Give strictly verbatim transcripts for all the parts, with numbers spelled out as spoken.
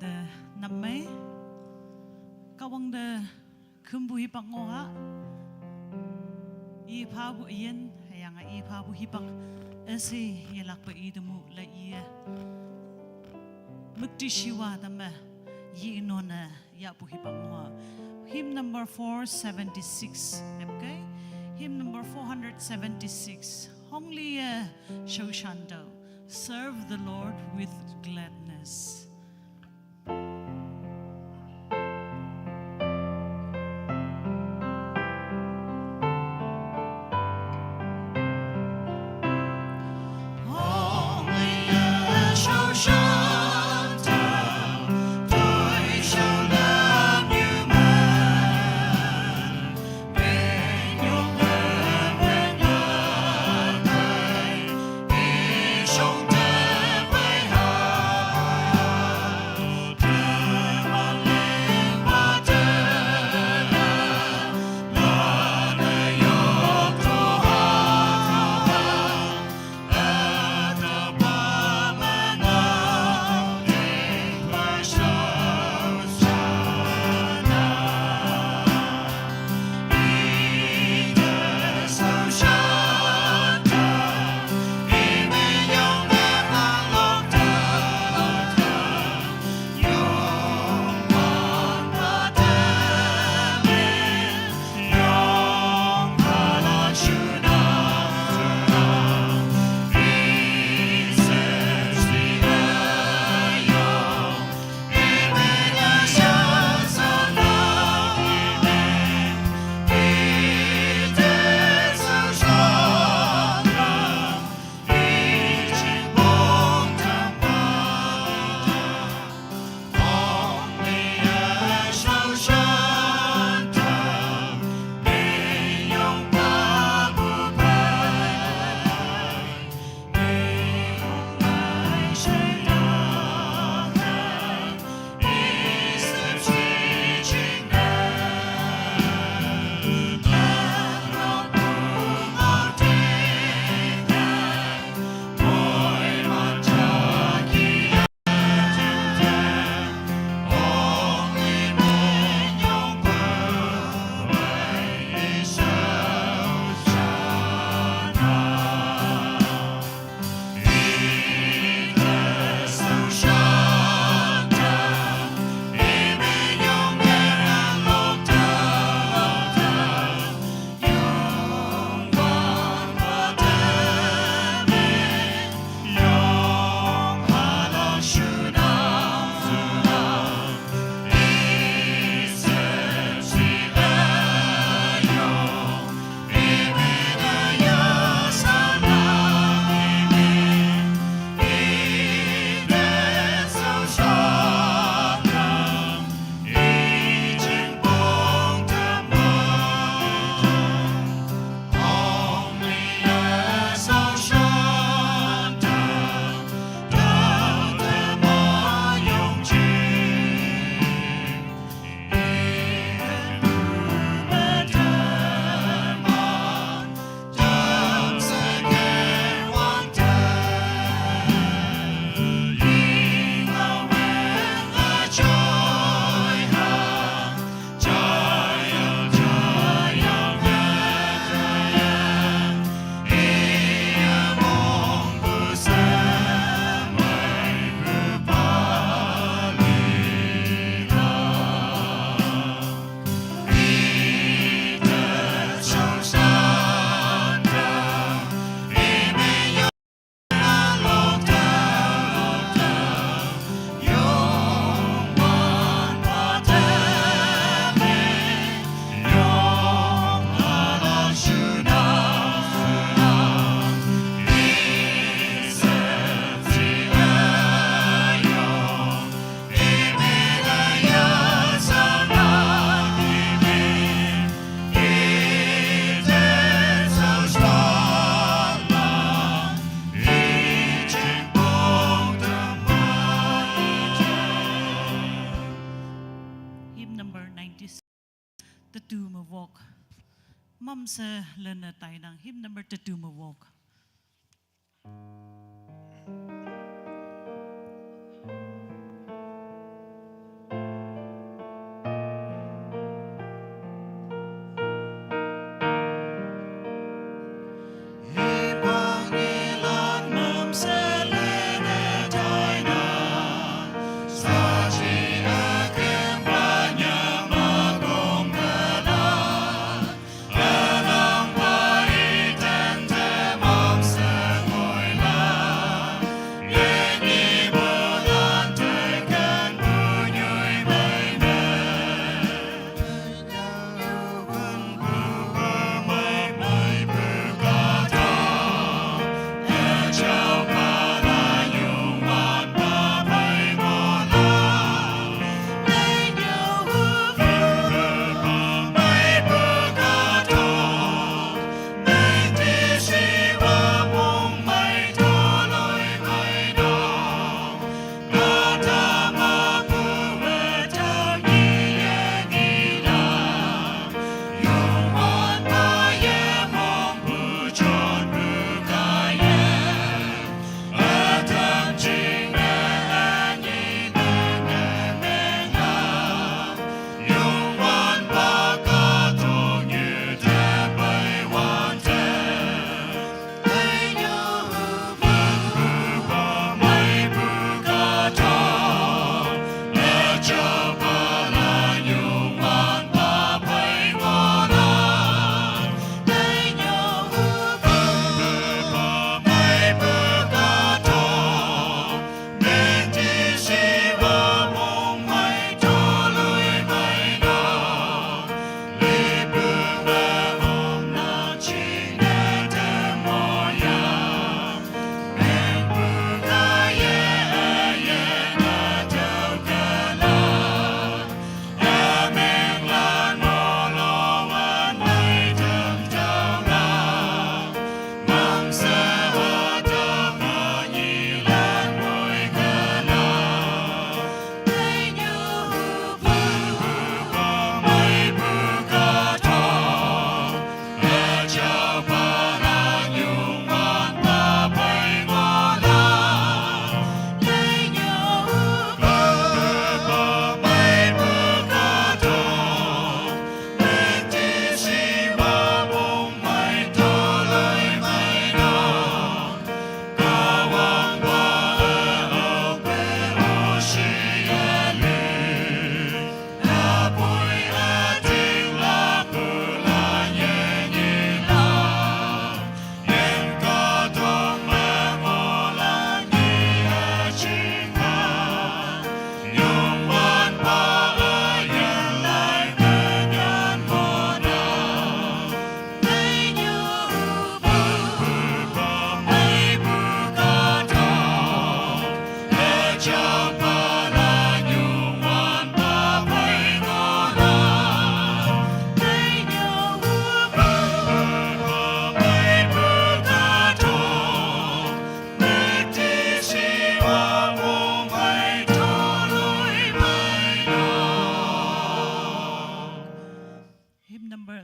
Te namme, Kahwang te khümpu hipak ngoh ha. Iphapu üyin, hüyange iphapu hipak üshei yelakpe i temu la iye. Müktishiwa tamme, ye inone yahpu hipak ngoh ha. Hymn number four seventy-six, epke. Hymn number four hundred seventy-six. Honglie shaoshantüoh. Serve the Lord with gladness. Hymn number ninety-six. Tetu mewok. Mamshe lene tainang. Hymn number tetu mewok.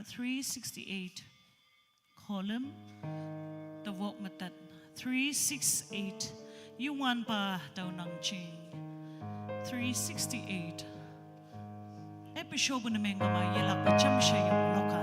three sixty-eight. Column, tawok matat, three six eight. Yu wan pa tau nang ching. Three sixty-eight. Episode bu na meng kama yelak pa cham sha yung loka.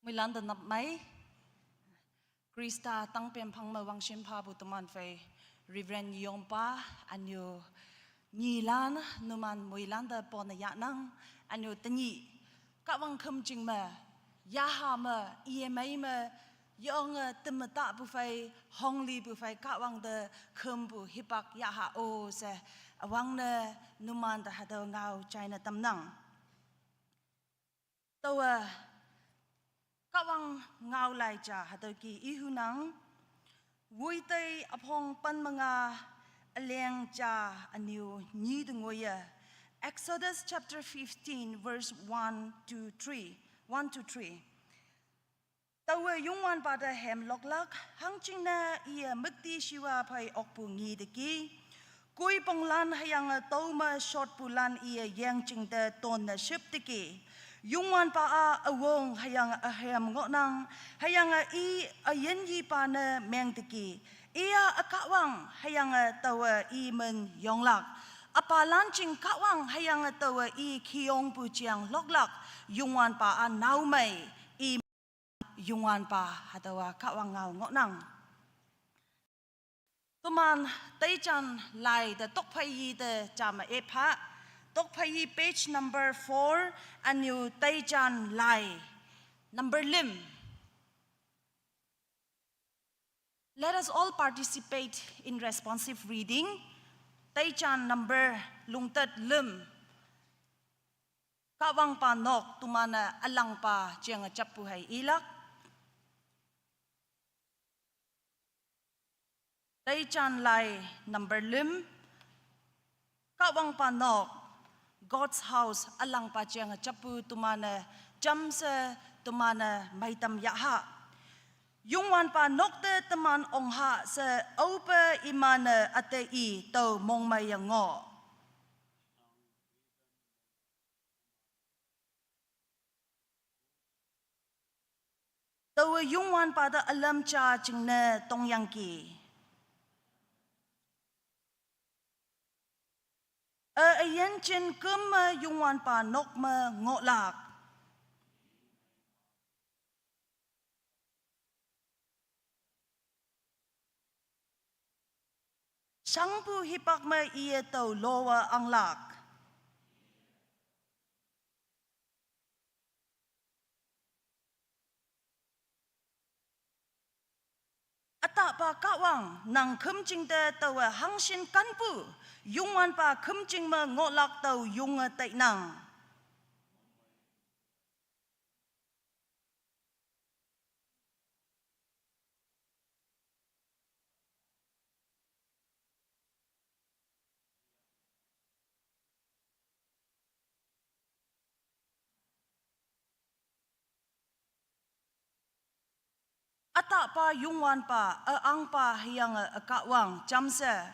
Muilanda nap mai. Krista tang pem phang ma wang shin pha bu teman fei Reverend Yongpa anyu nyilan numan muilanda pon ya nang anyu tenyi. Ka wang kem jing ma, yaha ma, iye mai ma, yong, eh, temeta bu fei, hongli bu fei, ka wang de kem bu hipak yaha o se, awang ne numan de hadau ngau china tamnang. Tawa, ka wang ngau lai ja hadau ki ihu nang, wui tei apong pan manga aleng ja anyu nyi de ngoya. Exodus chapter fifteen, verse one to three. One, two, three. Taowe Youngwanpa te hem loklak, hangjingne iye müktishiwa phei okpu ngi teki. Kuiponglan hüyange tüome shotpulan iye yengjing te tonne shüp teki. Youngwanpa-a üwong hüyange ühem ngohnang, hüyange i üyinyipa ne meng teki. Iya ükahwang hüyange taowe i men yonglak. Üpalan jing kahwang hüyange taowe i khiyongpu jeng loklak. Youngwanpa-a naomei i Youngwanpa hatüowa kahwang ngao ngohnang. Toman teijan lai te tokphei yi te jame epha. Tokphei yi page number four, ünyu teijan lai number lüm. Let us all participate in responsive reading. Teijan number lungtet lüm. Kahwangpa nok teman-e ülangpa jenge jappu hei ilak. Teijan lai number lüm. Kahwangpa nok, God's house, ülangpa jenge jappu teman-e jamshe teman-e meitam yaha. Youngwanpa nok te teman ongha she aope iman-e üte i tao mongmeiye ngoh. Taowe Youngwanpa te ülam ja jingne tongyangki. Ü üyin jin kümme Youngwanpa nok me ngohlak. Shangpu hipak me iye tao lowe anglak. Ütapa Kahwang, nang khümjing te taowe hangshin kanpu, Youngwanpa khümjing me ngohlak tao yonge tainang. Ütapa Youngwanpa, üangpa hüyange ükahwang jamshe.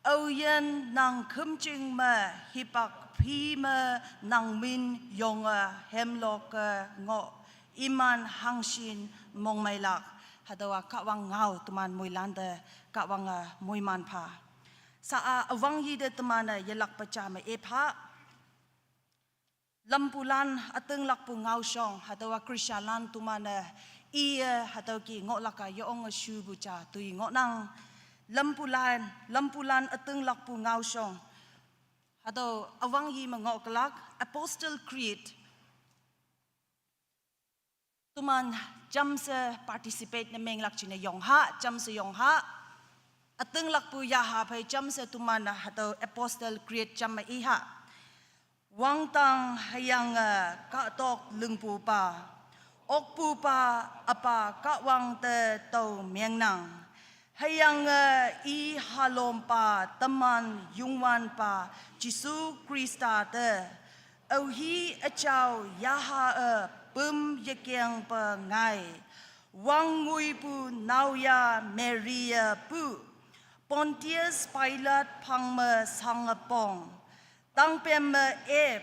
Aoyin nang khümjing me hipak phi me nang min yonge hemloke ngoh. Iman hangshin mongmeilak. Hatüowa Kahwang ngao teman moilante Kahwange moiman pha. Sha-a üwangyi te teman-e yelakpe jame epha. Lampulan ütinglakpu ngaoshong, hatüowa Christianlan teman-e iye hatüo ki ngohlak-a yeonge shupu ja toi ngohnang. Lampulan, lampulan ütinglakpu ngaoshong. Hatüo üwangyi me ngohlak, Apostle Creed. Teman jamshe participate ne menglak jingne yongha, jamshe yongha. Ütinglakpu yaha phei jamshe teman hatüo Apostle Creed jamme iha. Wangdang hüyange kahtok lingpupa, okpupa, Üpa Kahwang te tao mengnang. Hüyange i halompa teman Youngwanpa Jesu Khrista te, aohi üjao yaha-e püm yekengpe ngai, wangngoipu naoyha Mary-e pu, Pontius Pilate phang me shange pong, tangpem me ep,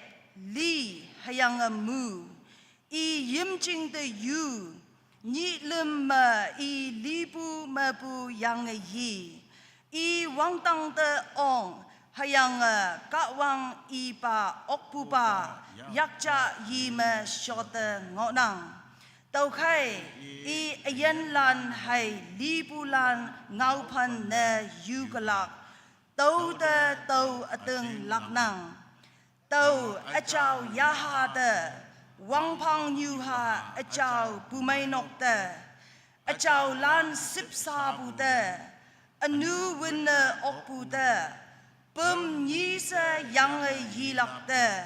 li, hüyange mu. I yimjing te yu, nyih lüm me i lipu mepu yange yi. I wangdang te ong, hüyange Kahwang ipa okpupa yakjah yi me shotte ngohnang. Tüokhei, i üyinlan hei lipulan ngaophen ne yukelak, tüote tao ütinglaknang. Tüo üjao yaha te, wangpang nyuha üjao bumeinok te, üjaolan shüpshapu te, ünu wünne okpu te, püm nyi she yange yilak te,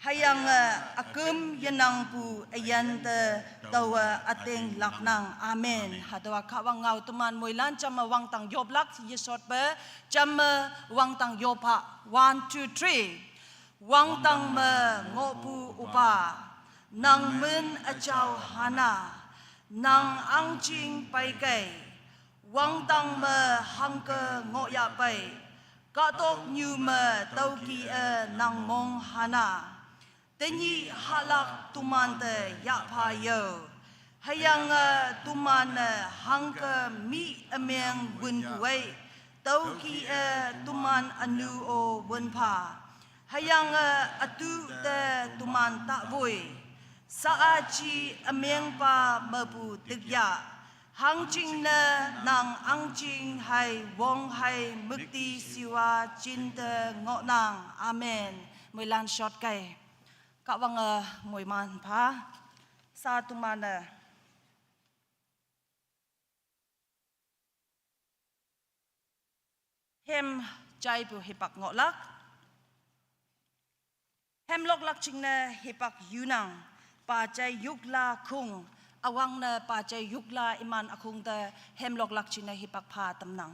hüyange üküm yenangpu üyin te taowe ütinglaknang. Amen. Hatüowa Kahwang ngao teman moilan jamme wangdang yoplak yeshotpe, jamme wangdang yop ha. One, two, three. Wangdang me ngohpu Üpa, Nang mün achau hana, nang angjing pai kei, wangdang me hangke ngoh ya pei, katok nyu me tauki e nang mong hana. Tenyih halak teman te yahpha yo, hüyange teman-e hangke mih ümeng wünpu ei, tüoki-e teman ünu-o wünpha, hüyange ütu te teman tawoi, sa-a ji ümengpa mepu tikya, hangjingne nang angjing hei wong hei müktishiwa jinte ngohnang. Amen. Moilan shot kei. Kahwange moiman pha. Sa teman-e hem jaipu hipak ngohlak. Hemloklak jingne hipak yunang, pajei yukla khung, üwangne pajei yukla iman ükhung te hemloklak jingne hipak pha tamnang.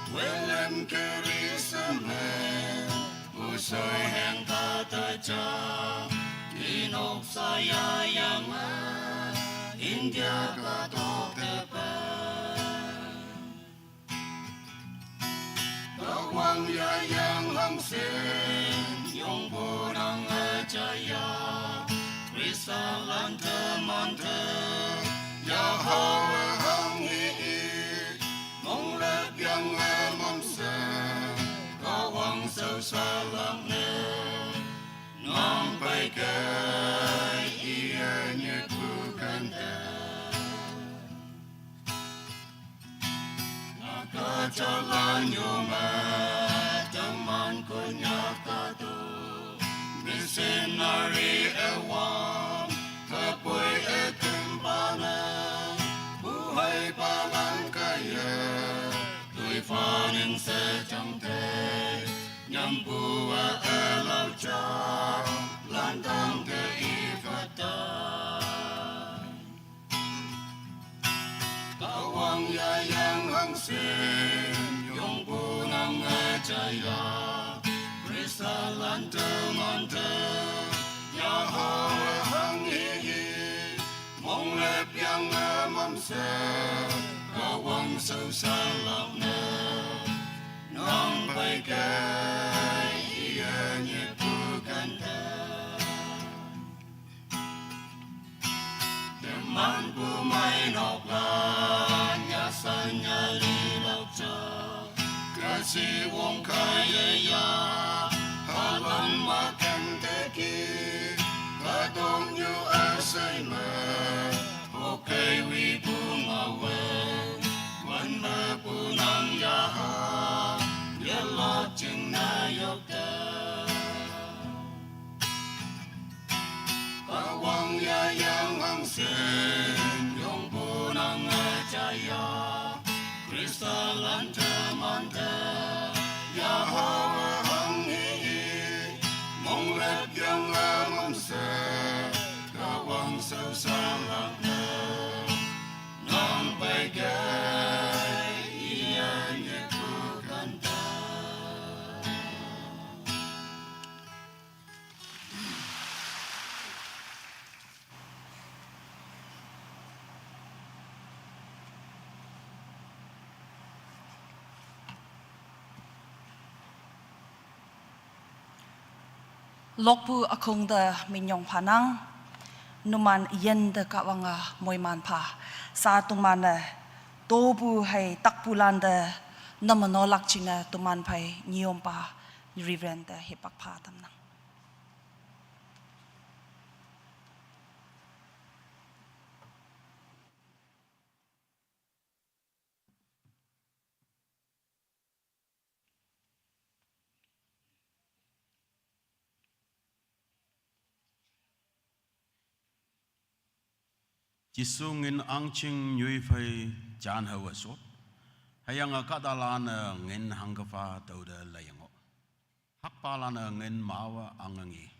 William Carey Samuel, usoi heng kata ja, inok saya yang India katok tepe. Kawang ya yang hangsen, yong bonang aja ya. Krista lan teman te, ya hawa hang i i. Mong lep yang lemam se, kawang sau salang ne. Nang pai ke, iya nye ku kente. Naka jalan yuma, teman ku nyaka tu. Misinari ewan, kepui ekempana. Buhai palan kaya, tui paning sejang te. Nyampu elau jam, lantang ke ifatan. Kawang ya yang hangsin, yong punang ngejaya. Krista lan teman te, ya hawa hang i i. Mong lep yang ngemam se, kawang sau salang ne. Nang pai ke, iya nye pu kente. Teman pu mai nok la, nya sa nya li lok ja. Kasi wong kaya ya, halan mak Lanta manta, Yahweh ang i, mong lep yang lamam se, kawang sau salak na, nang pai kai, iya nye ku kanta. Lokpu akhung te minyong phanang, numan yen te kawang a moiman pha, sa tuman ne, topu hai takpu lan te, namano lak ching ne tuman phai nyom pa, Reverend te hipak pha tamnang. Jisu ngin angching nyui phai jan hau asot. Hayang a kadalan a ngin hangkafa tau da layango. Hakpa lan a ngin mawa ang ngi.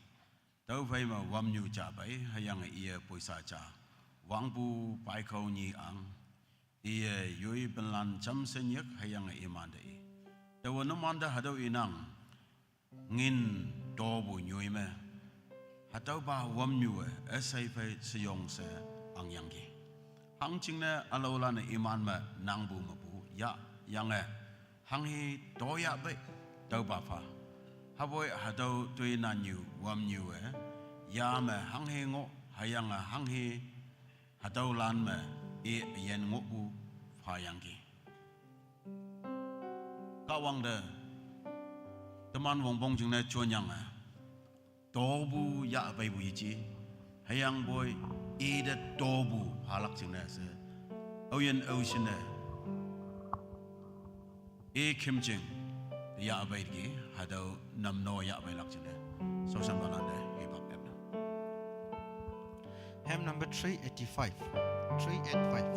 Tau phai ma wam nyu cha pai, hayang a iya poisa cha. Wangpu pai khau nyi ang. Iya yui penlan cham sen yak, hayang a iman da i. Tau numan da hadau inang. Ngin topu nyui me. Hatau ba wam nyu e, esai phai seyong se ang yang ki. Hang ching ne alau lan a iman me nang bu ma bu, ya, yang e. Hang hi to ya bai, tau ba pha. Haboi hatau tui nan yu, wam yu e. Ya me hang hi ngo, hayang a hang hi hatau lan me, e yen ngo bu, pha yang ki. Kawang de, teman wong bong jing ne chuan yang e. Topu ya bai bu yi chi. Hayang boi, e de topu halak ching ne se. Au yen au shin ne. E kim ching, ya bai ki, hadau nam no ya bai lak ching ne. So san balan de, hip hop ep na. Hymn number three eighty-five. Three eight five.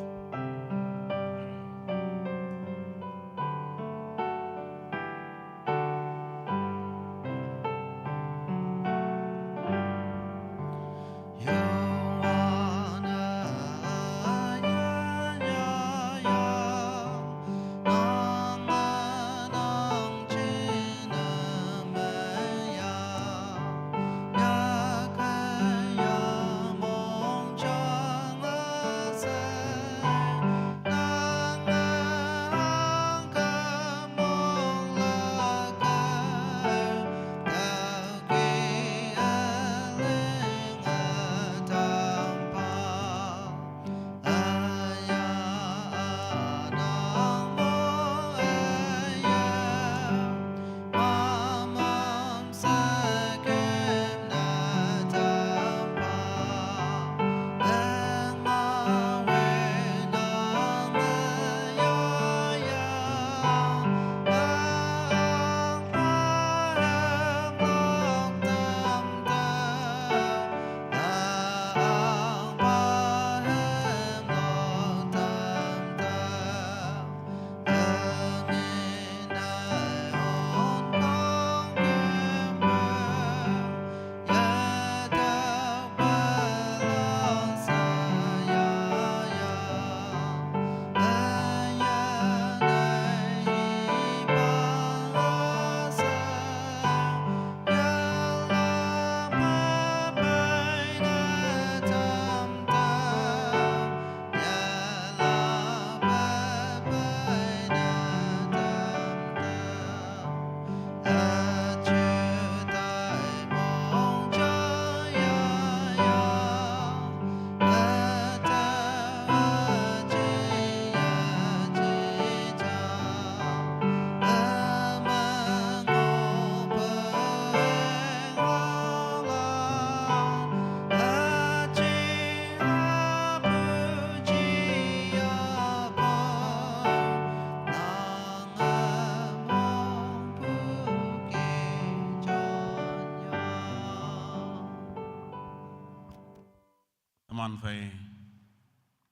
Teman phai,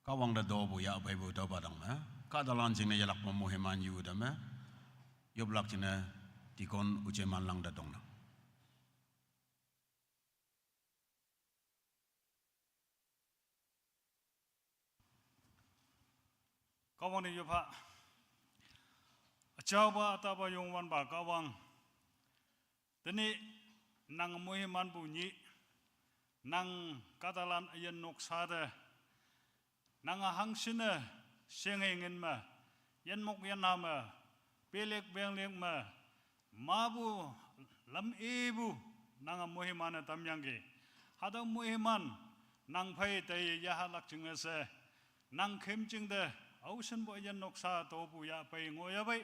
kawang da do bu ya bai bu tau ba dang na. Kahtalan jingne yelakpe moiman yu tame, yoplak jingne Deacon Ujeman Lang te tongnang. Kahwang ne yoppha. Üjaopa, ütaopa, Youngwanpa Kahwang. Tenyih nang moimanpu nyih, nang kahtalan üyin noksa te, nange hangshinne shenge ngin me, yinmok yinha me, pelek penglek me, mapu lam ipu nange moiman-e tamyangki. Hatüo moiman nang phei teiye yahalak jingne she, nang khümjing te aoshinpu üyin noksa topu yahpei ngohyahpei.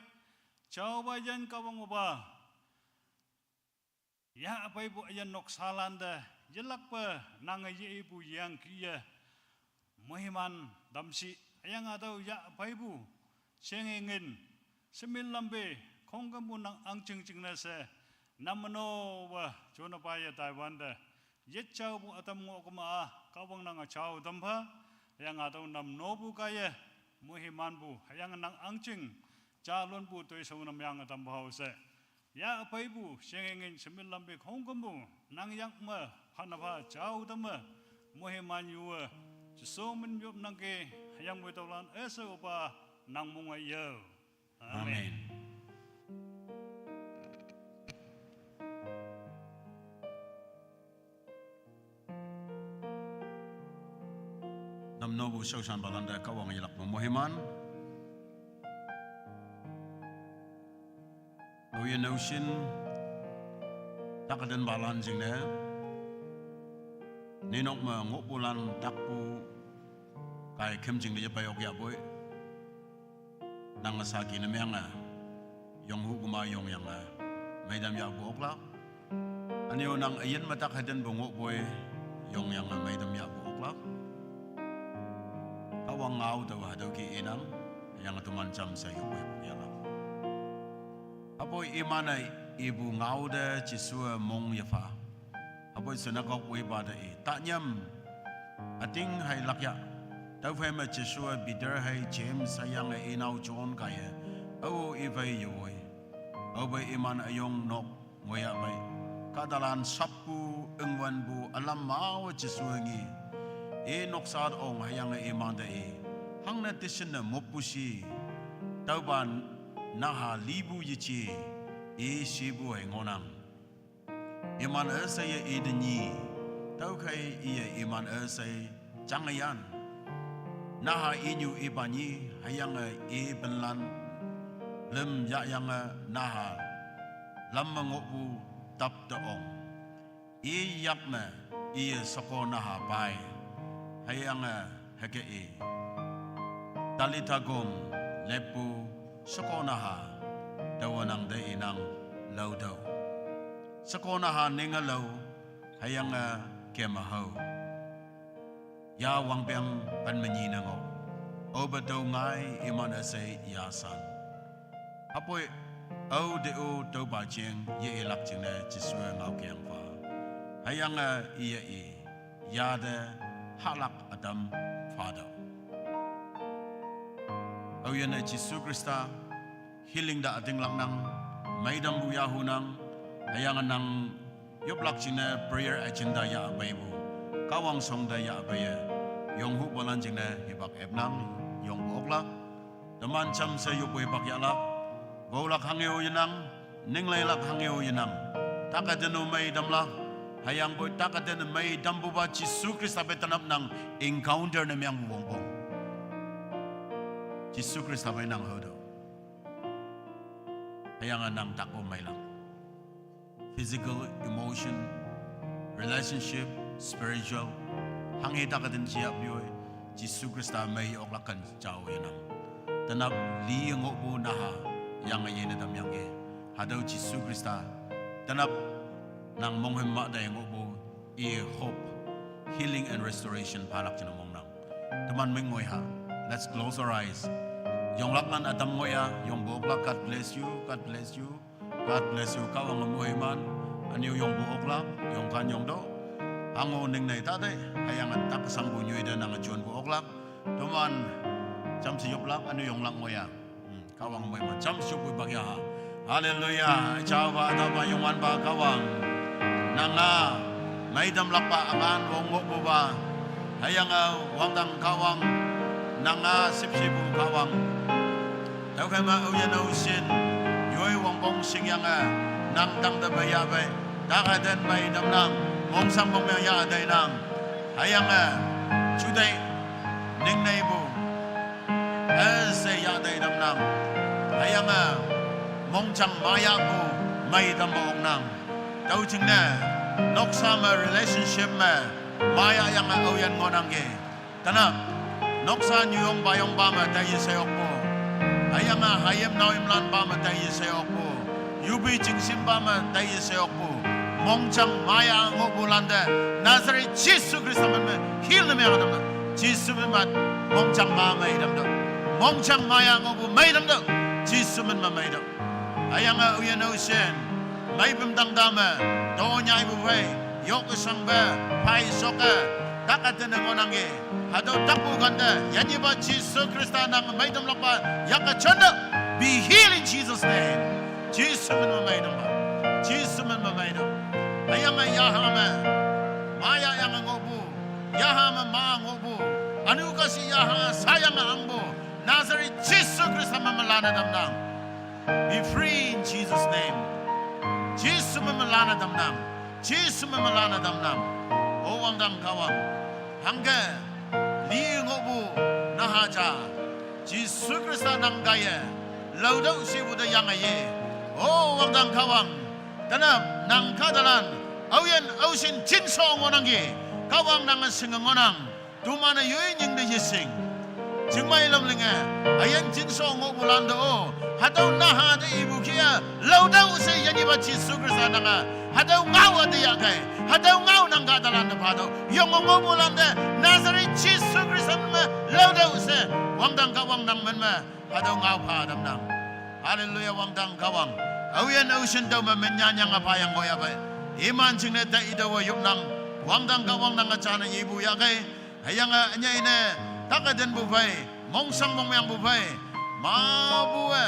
Jaopa yin Kahwang opa, yahpeipu üyin noksalan te yelakpe nange ye-ipu yangkiye moiman tamshi, hüyange hatüo yahpeipu shenge ngin, shemei lampe khongkümpu nang ahngching jingne she, nam menowe jone paiye taiwante, yejaopu ütam ngoh kema-a Kahwang nange jao tampha, hüyange hatüo nam nopu kaiye moimanpu hüyange nang ahngching jalonpu toishao ne meange tampha she. Yahpeipu shenge ngin shemei lampe khongkümpu nang yak me phanne pha jao tamme, moiman yuwe, Jesu min yopnangki. Hüyangpoi tüolan üshei opa nang monge yo. Amen. Amen. Namnopu shaoshanpalan te Kahwang yelakpe moiman. Aoyin aoshin, tak ütinpalan jingne, ninok me ngohpulan takpu, kai khümjing te yepei ok yahpoi. Nange saki ne meange, yonghu kema yongyange, meitam yahpu oklak. Ünyu nang üyin me tak hetinpu ngohpoi, yongyange meitam yahpu oklak. Kahwang ngao taowe hatüo ke inang, hüyange teman jamshe yopoi yahlak. Hüpoi iman-e ipu ngao te Jesuwe mong yepha. Hüpoi synagogue woipa te i, tanyam, üting hei lak ya. Tüophei me Jesuwe Peter hei James hüyange inao John kaiye, ao iphei yewoi. Aope iman üyong nok ngoiyahpei. Kahtalan shappu, üngwanpu ülam mawe Jesuwe ngi, i noksa ong hüyange iman te i, hangne teshinne moppu shi, tüopa naha lipu yeje, i shipu hei ngohnang. Iman üsheiye i te nyi, tüokhei iye iman üshei jange yan. Naha inyu ipa nyi, hüyange i penlan lüm yahyange naha lam me ngohpu tap te ong. I yak me iye sheko naha pai, hüyange hüke i, Talitha koum, leppu, sheko naha, taowe nang te inang, lao tüoh. Sheko naha ninge lao, hüyange keme hao. Ya wangpeng pen me nyi ne ngoh. Aope tüo ngai iman üshei yashan. Hüpoi, ao te-o tüopa jing ye-ilak jingne Jesuwe ngaokeng pha. Hüyange iye i, ya te hahlak ütam phatüoh. Aoyinne Jesu Khrista, healing te ütinglaknang, meitampu yahunang, hüyange nang yoplak jingne prayer agenda yahpeipu, Kahwang shong te yahpeiye, yonghupalan jingne hipak epnang, yongpu oklak. Teman jamshe yoppu hipak yahlak, wolak hanghe-o yenang, ningleilak hanghe-o yenang. Tak ütin-o meitamlak, hüyangpoi tak ütin meitampupa Jesu Khrista phei tenap nang encounter ne meang wongpong. Jesu Khrista phei nang haotüoh. Hüyange nang tak-o meilak. Physical, emotion, relationship, spiritual, hanghe tak ütin jiap yoi, Jesu Khrista mei oklak ken jao yenang. Tenap li ngohpu naha, yange yene tamyangki. Hatüo Jesu Khrista, tenap nang monghüm ma te ngohpu, i hope, healing and restoration phalak jingne mongnang. Teman meng ngoi ha. Let's close our eyes. Yonglaklan ütam ngoi ya, yongpu oklak, God bless you, God bless you, God bless you. Kahwange moiman, ünyu yongpu oklak, yongkan yongtüoh. Hango ningnei tate, hüyange tak shangpu nyoi te nange jonpu oklak. Teman Jamshe yoplak, anu yonglak ngoh ya. Hmm, Kahwang moiman. Jamshe yoppu bak ya. Hallelujah. Jehova, Atama, Youngwanpa Kahwang. Nanga meidamlakpa, angan wong ngohpupa. Hüyange wangdang Kahwang. Nanga shüpshepu Kahwang. Tüokhei me aoyin aoshin, yoi wongpong shingyange, nang tangte pei yahpei, takatün mei tamnang, mongshang mongmeng yah teinang. Hüyange, juteih, ningneipu, üshei yah tei tamnang. Hüyange, mongjang mayahpu, mei tampu oknang. Tüo jingne, noksa me relationship me, mayahyange aoyin ngohnangki. Tenap, noksa nyuyong payongpa me taiye she okpu. Hüyange hayim naoyimlanpa me taiye she okpu. Yupi jingshimpa me taiye she okpu. Mongjang mayah ngohpulante, Nazareth Jesu Khrista min me heal ne meng tamnang. Jesu min me mongjang ma mei tamtüoh. Mongjang mayah ngohpu mei tamtüoh. Jesu min me mei tüoh. Hüyange aoyin aoshin, meipüm tangta me, tonyaipu phei, yoke shangpe, phei shoke, takatüne ngohnangki. Hatüo takpu kante, yanyipa Jesu Khrista nang meidamlakpa, yake jonte, be healed in Jesus' name. Jesu min me mei tampa. Jesu min me mei tam. Hüyange yaha me, mayahyange ngohpu, yaha me ma ngohpu, ünu kashi yaha sayange angpu, Nazareth Jesu Khrista me melanne tamnang. Be free in Jesus' name. Jesu me melanne tamnang. Jesu me melanne tamnang. O wangdang Kahwang. Hangke, li ngohpu, naha ja. Jesu Khrista nang kaiye, laotüoh shepu te yange ye. O wangdang Kahwang. Tenap, nang kahtalan, aoyin aoshin jinsho ngohnangki. Kahwang nange shinge ngohnang. Toman-e yoi nying te yeshing. Jingmei lam linge, üyin jinsho ngohpulante-o, hatüo naha te ipu kih-a, laotüoh she yanyipa Jesu Khrista nange, hatüo ngao ate yahkei, hatüo ngao nang kahtalante phatüoh, yonge ngohpulante, Nazareth Jesu Khrista me, laotüoh she, wangdang Kahwang nang min me, hatüo ngao pha tamnang. Hallelujah, wangdang Kahwang. Aoyin aoshin tüo me minnyan yange phayang ngohyahpei. Iman jingne tai taowe yopnang, wangdang Kahwang nange jane yepu yahkei. Hüyange ünyei ne, takatünpu phei, mongshang mongmengpu phei, mapu-e,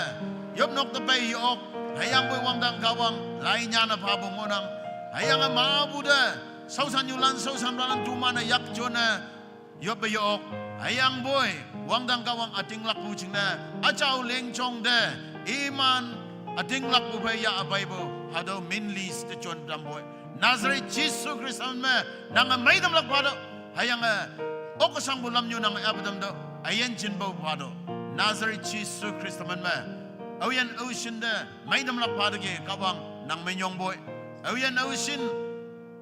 yopnok te pei ye-ok, hüyangpoi wangdang Kahwang, lai nyane phapu ngohnang, hüyange mapu te, shaoshannyulan, shaoshanpalan toman-e yakjone, yoppe ye-ok, hüyangpoi, wangdang Kahwang ütinglakpu jingne, üjao lingjong te, iman, ütinglakpu phei yah peipu, hatüo min list te jon tampoi. Nazareth Jesu Khrista me, nange meidamlak phatüoh, hüyange, okshangpu lamnyu nange apu tamtüoh, üyin jinpao phatüoh, Nazareth Jesu Khrista min me, aoyin aoshin te, meidamlak phatüoh ke Kahwang nang minyongpoi, aoyin aoshin,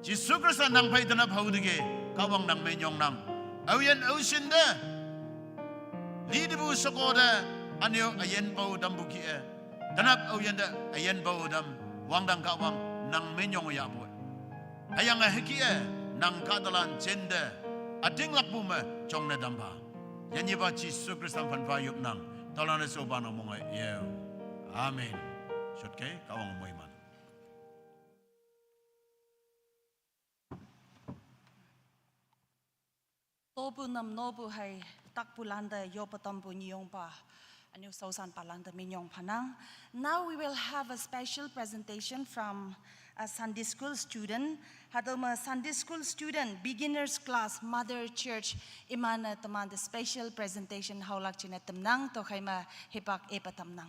Jesu Khrista nang phei tenap haoteki, Kahwang nang minyongnang. Aoyin aoshin te, litepu sheko te, ünyo üyinpao tampu kih-e. Tenap aoyin te, üyinpao tam, wangdang Kahwang, nang minyong yahpoi. Hüyange hükih-e, nang kahtalan jinte, ütinglakpu me, jongne tampha. Yanyipa Jesu Khrista phanpha yopnang, tüolan-e shopa nang monge, yeo. Amen. Shotkei, Kahwang moiman. Topu nam nopu hei takpulante yoppe tampu nyiyongpa, ünyu shaoshanpalante minyong phanang. Now we will have a special presentation from a Sunday school student. Hatüo me Sunday school student, beginners class, Mother Church, iman-e temante special presentation haolak jingne tamnang, tüokhei me hipak ipa tamnang.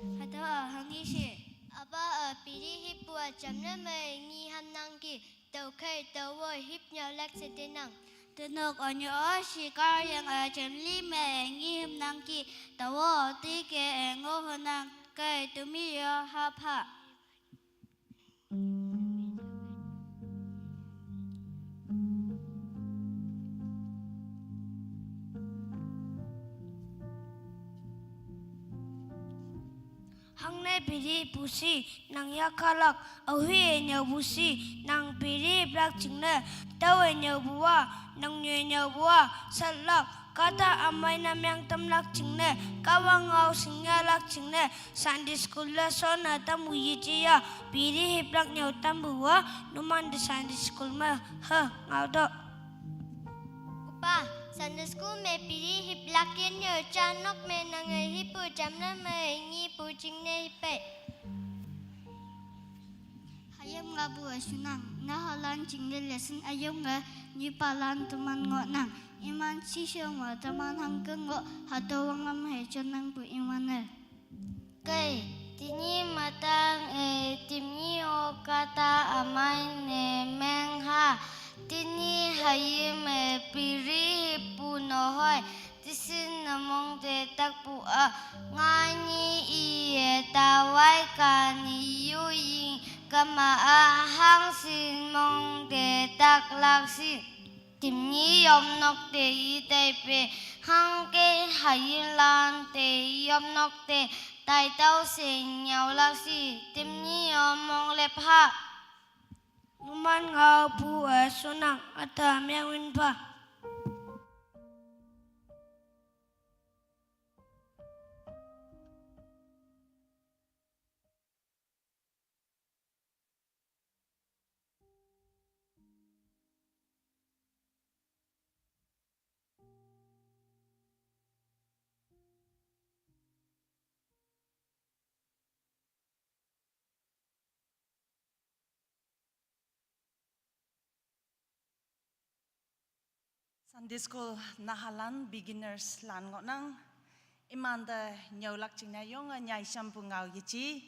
Hatüo-a hanghi she. Apa-a piri hipu-a jamne mei ngi hamnangki, tüokhei tao-o hip nyüolak she tenang. Tenok ünyo-o shikar yang-a jamli mei ngi hamnangki, tao-o tike ngohonang, kei temi yo hapha. Hangne piri pusi nang yakhalak, aohe nyüopu si nang piri plak jingne, taowe nyüopu-a, nang nyoi nyüopu-a satlak, kahta ümei ne meng tamlak jingne, Kahwang ngao shingyahlak jingne, Sunday school lesson-e tampu yeje ya, piri hiplak nyüo tampu-a, numan te Sunday school me, he, ngao to. Opa, Sunday school me piri hiplak yin yo, ja nok me nange hipu jamne mei ngipu jingne hipei. Hayim ngaopu üshunang, nahalan jingne lesson üyong-e, nyipalan teman ngohnang, iman shisho me teman hangke ngoh, hatüo wanglam hei jonnangpu iman-e. Kei, tenyih matang-e, tenyih-o kahta ümei ne mengha, tenyih hayim-e piri hipu nohoi, tesin ne mong te takpu-a, ngaini iye tawai kani yuying kema-a hangshin mong te taklak shi. Tenyih yopnok te i taipe, hangke hayimlan te yopnok te taitao she nyüolak shi, tenyih-o mong lepha. Numan ngaopu üshunang, üta mengwin pha. Sunday school nahalan, beginners lan ngohnang. Imante nyüolak jingne yonge nyaishampu ngao yeje.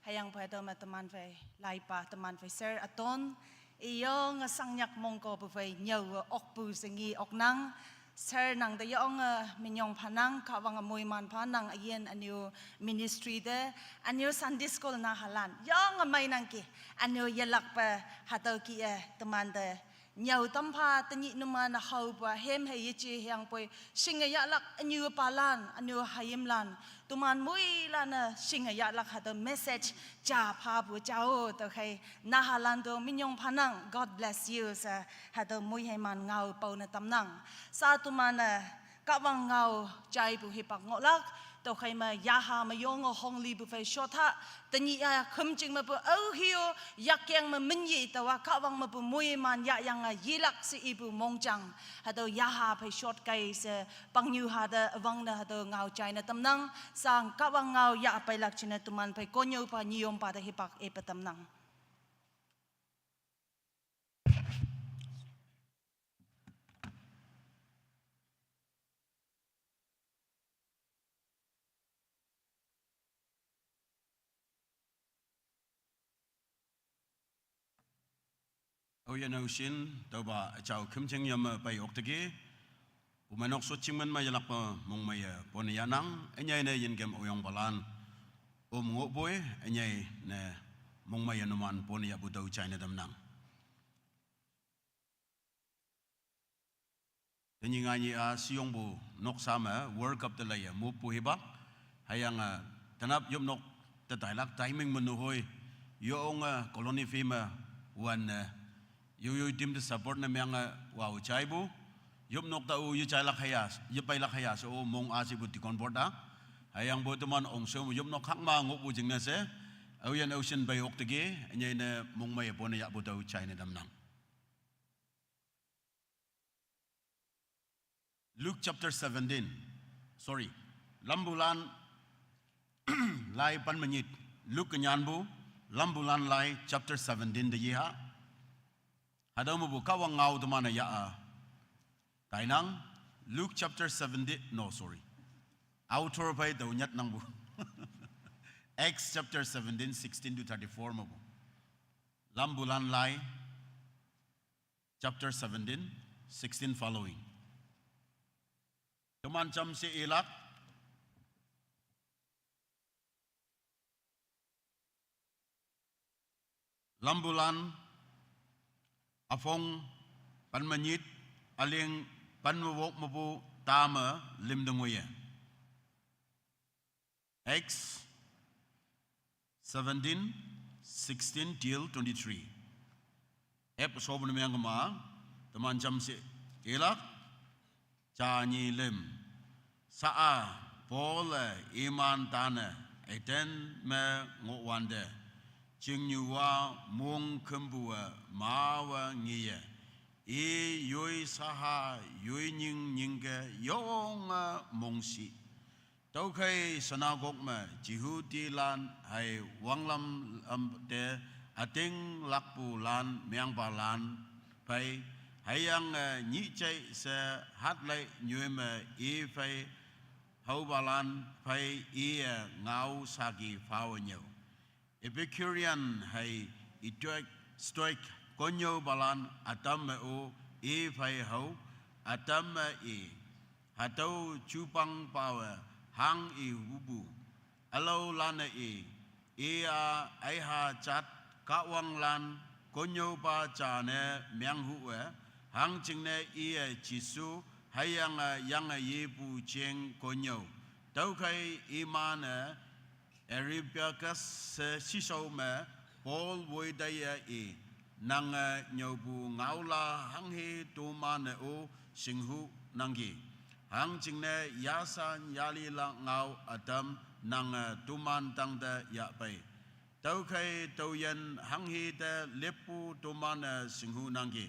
Hüyangpoi hatüo me teman phei laipa, teman phei sir Aton. Iyonge sangnyak mongkopu phei nyüowe okpu she ngi oknang. Sir nang te yonge minyong phanang, Kahwange moiman phanang, üyin ünyu ministry te, ünyu Sunday school nahalan yonge meinangki, ünyu yelakpe hatüo kih-e temante nyüo tampha, tenyih numan haopa hem hei yeje hüyangpoi shinge yahlak ünyu palan, ünyu hayimlan, toman moilan-e shinge yahlak hatüo message ja phapu jao. Tüokhei nahalan to minyong phanang, God bless you she hatüo moiheiman ngao paone tamnang. Sha toman-e Kahwang ngao jaipu hipak ngohlak, tüokhei me yaha me yonge honglipu phei shot ha, tenyih-a khümjing mepu aohe-o, yakyeng me minye taowa Kahwang mepu moiman yahyange yelak she ipu mongjang, hatüo yaha phei shot kei she pangnyu ha te üwangne hatüo ngao jaine tamnang. Sha Kahwang ngao yah peilak jingne toman phei konnyüopa nyiyompa te hipak ipe tamnang. Oyan oshin, tüopa üjao khümjing yame pei okteki. Pumeinok sochingmen me yelakpe mongmeiye pone yahnang, ünyei ne yinkem oyongpalan om ngohpoi, ünyei ne mongmeiye numan pone yahpu tüo jaine tamnang. Tenyih nganyih-a shiyongpu noksa me World Cup te leiye moppu hipak, hüyange tenap yopnok te tailak timing me nehoi, yonge colony fee me wanne yoyoi team te support ne menge wao jaipu, yopnok tao yejailak hüya, yepeilak hüya she-o mong ashipu deacon board a. Hüyangpoi teman ongshe yopnok khak ma ngohpu jingne she, oyan oshin pei okteki, ünyei ne mongmeiye pone yahpu tüo jaine tamnang. Luke chapter seventeen. Sorry. Lampulan lai pen me nyit. Luke nyanpu, Lampulan lai chapter seventeen te yeha. Hatüo mepu Kahwang ngao teman-e yah-a tainang, Luke chapter seventeen, no, sorry. Author phei tao nyat nangpu. Acts chapter seventeen, sixteen to thirty-four mepu. Lampulan lai chapter seventeen, sixteen following. Teman jamshe ilak. Lampulan, üpong pen me nyit, üleng pen me wok mepu tame lim te ngoiye. Acts seventeen, sixteen till twenty-three. Ep sopu ne meng kema, teman jamshe ilak, ja nyi lim. Sha-a, Paul-e iman tane, Athens me ngohwante, chingnyu-a mong khümpu-e mawe ngiye, i yoi shaha yoi nying nyingke yonge mongshih. Tüokhei synagogue me Jehudilan hei wanglam lam te ütinglakpulan mengpalan phei, hüyange nyih jai she hatlei nyoi me i phei haopalan phei iye ngao saki phawe nyüo. Epicurean hei Stoic, Stoic konnyüopalan ütam me-o i phei hao, ütam me i, hatüo jupang pawe hang i hupu. Ülaolan-e i, i-a aiha jat kahwanglan konnyüopa jane menghu-e, hangjingne iye Jesu hüyange yange yepu jeng konnyüo. Tüokhei iman-e Areopagus she shishao me Paul woitaiye i, nange nyüopu ngaolan hanghe toman-e-o shinghu nangki. Hangjingne yasan yalilak ngao ütam nange toman tangte yahpei. Tüokhei tüoyin hanghe te leppu toman-e shinghu nangki.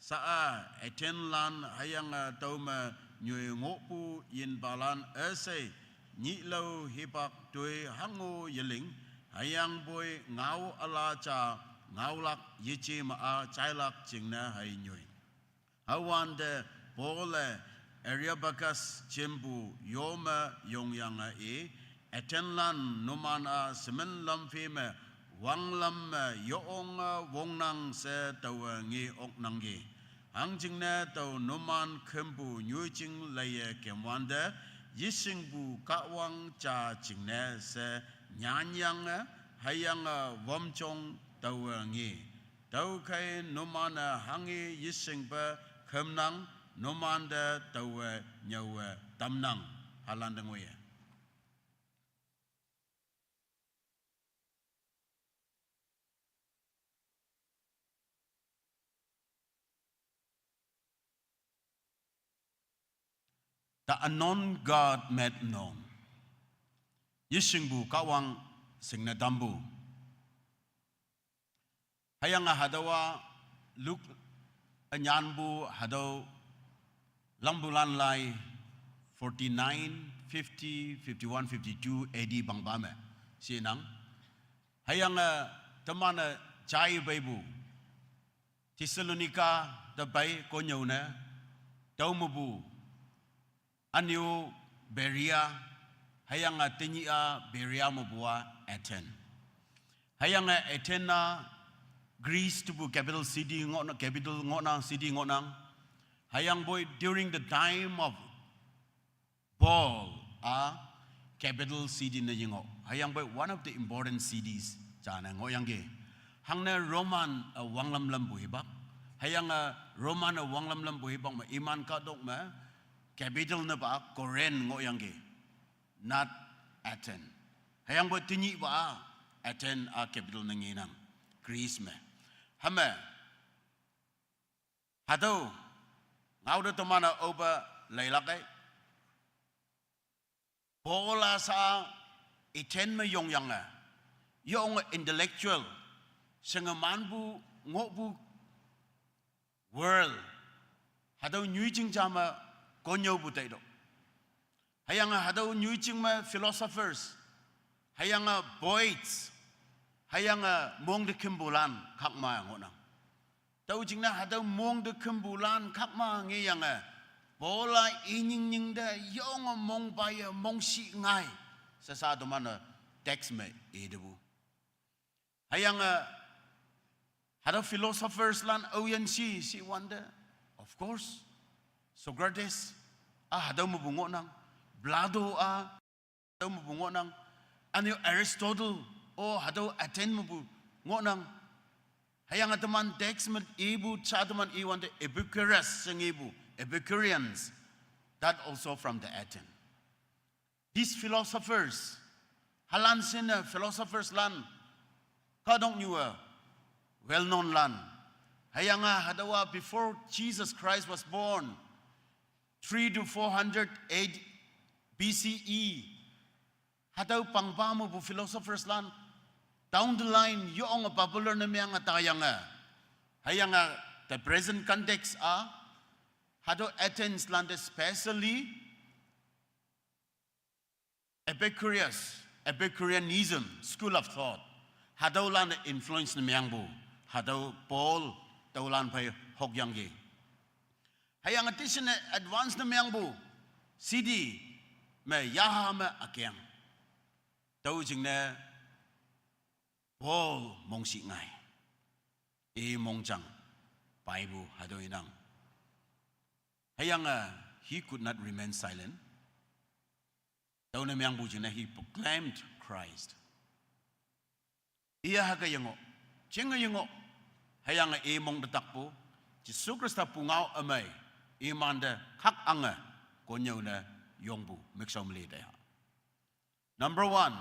Sha-a Athenlan hüyange tüome nyoi ngohpu yinpalan üshei nyihlao hipak toi hango yeling, hüyangpoi ngao üla ja ngaolak yeje me-a jailak jingne hei nyoi. Hüwante Paul-e Areopagus jempu yome yongyange i, Athenlan numan-a shemen lam phe me wanglam me yonge wongnang she taowe nge oknangki. Hangjingne tao numan khümpu nyoijing leiye kemwante, yeshingpu Kahwang ja jingne she nyanyange, hüyange wamjong taowe nge. Tüokhei numan-e hanghe yeshingpe khümnang, numante taowe nyüowe tamnang. Halan te ngoiye. The unknown God made known. Yeshingpu Kahwang shingne tampu. Hüyange hatüowa Luke ünyanpu hatüo Lampulan lai forty-nine, fifty, fifty-one, fifty-two A D pangpa me shinang. Hüyange teman-e jai peipu Thessalonica te pei konnyüo ne, tüo mepu ünyu Berea, hüyange tenyih-a Berea mepu-a Athen. Hüyange Athen-a Greece tebu capital city ngohnang, capital ngohnang, city ngohnang. Hüyangpoi during the time of Paul a capital city ne yengoh. Hüyangpoi one of the important cities jane ngohyangki. Hangne Roman a wanglam lampu hipak. Hüyange Roman a wanglam lampu hipak me iman kahtok me capital ne pa Corinth ngohyangki, not Athens. Hüyangpoi tenyihpa a Athens a capital ne ngenang, Greece me. Hüme hatüo ngaote teman-e aope leilak ei. Paul a sa Athens me yongyange, yonge intellectual, shingemanpu, ngohpu world, hatüo nyoijing ja me konnyüopu taitüoh. Hüyange hatüo nyoijing me philosophers, hüyange poets, hüyange mong te khümpulan khakma ngohnang. Tüo jingne hatüo mong te khümpulan khakma ngeyange, Paul a i nying nying te yonge mongpaiye mongshih ngai, she sa teman-e text me itepu. Hüyange hatüo philosophers lan aoyin shi, shiwante, of course, Socrates a hatüo mepu ngohnang, Plato a hatüo mepu ngohnang, ünyu Aristotle o hatüo Athens mepu ngohnang. Hüyange teman text me ipu ja teman iwante Epicurus she ngepu, Epicureans, that also from the Athens. These philosophers, halan shinne philosophers lan, kahtoknyu-e well known lan. Hüyange hatüowa before Jesus Christ was born, three to four hundred A D, B C E, hatüo pangpa mepu philosophers lan, down the line yonge popular ne meange tayange. Hüyange the present context a, hatüo Athens lan te specially Epicurus, Epicureanism, school of thought, hatüolan influence ne meangpu, hatüo Paul tüolan phei hokyangki. Hüyange teaching ne advance ne meangpu, city me yaha me ükeng. Tüo jingne Paul mongshih ngai, i mongjang paipu hatüo inang. Hüyange he could not remain silent. Tüo ne meangpu jingne he proclaimed Christ. Iye hüke yengoh, jinge yengoh, hüyange i mong te takpu, Jesu Khrista pungao ümei, imante khakange konnyüo ne yongpu mükshao meli te ha. Number one,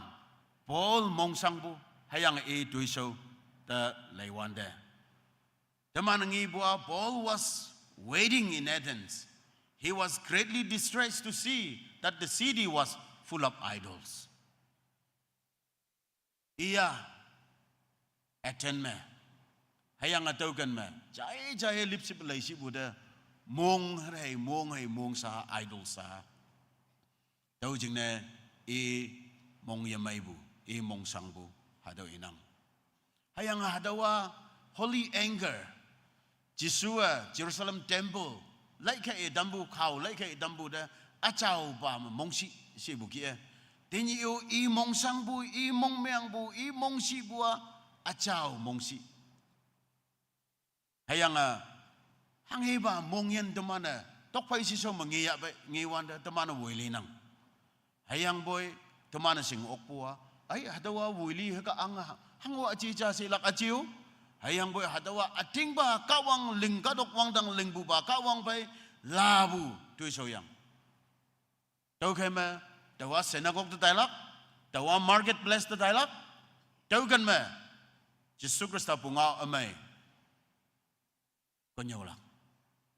Paul mongshangpu, hüyange i toishao te leiwante, teman ngepu a Paul was waiting in Athens. He was greatly distressed to see that the city was full of idols. Iya, Athens me, hüyange tüoken me jai jai lipship leishipu te, mong hei mong hei mong sha, idol sha. Tüo jingne i mong yemeipu, i mongshangpu, hatüo inang. Hüyange hatüowa holy anger, Jesu-e Jerusalem temple laikhe i tampu, kao laikhe i tampu te, üjaopa me mongshih shipu kih-e, tenyih-o i mongshangpu, i mongmeangpu, i mongshihpu a, üjao mongshih. Hüyange hanghepa mongyin teman-e tokphei shishao me ngeyahpei ngewante teman-e woilinang. Hüyangpoi teman-e shing okpu a, ai hatüowa woili hüke ang, hango üji ja shilak üji-o. Hüyangpoi hatüowa ütingpa Kahwang ling kahtok wangdang lingpupa Kahwang phei lapu toishaoyang. Tüokhei me, taowa synagogue te tailak, taowa market place te tailak, tüoken me, Jesu Khrista pungao ümei konnyüolak.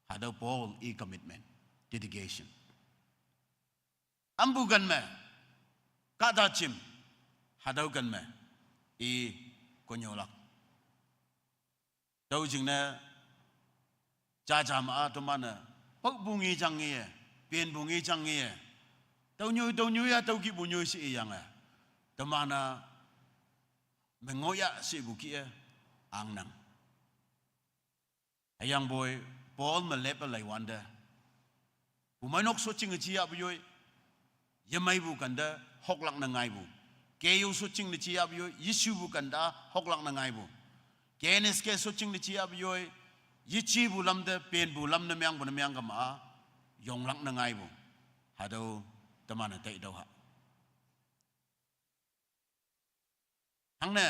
Hatüo Paul i commitment, dedication. Ampu ken me, kahta jim, hatüo ken me, i konnyüolak. Tüo jingne, jaja ma-a teman-e, paopu ngejang ngeye, penpu ngejang ngeye, tüo nyoi, tüo nyoi-a tüo kihpu nyoi she iyange, teman-a me ngohya shepu kih-e angnang. Hüyangpoi Paul me lepe leiwante, pumeinok shotjinge jiyahpu yoi, yemeipu kente hoklak ne ngaipu. Keyo shotjingne jiyahpu yoi, yeshupu kente hoklak ne ngaipu. Kennis ke soching ne chi ap yoi, yichi bu lam de, pen bu lam ne miang bu ne miang kama, yonglak ne ngai bu. Hadau, teman ne tai dau ha. Hangne,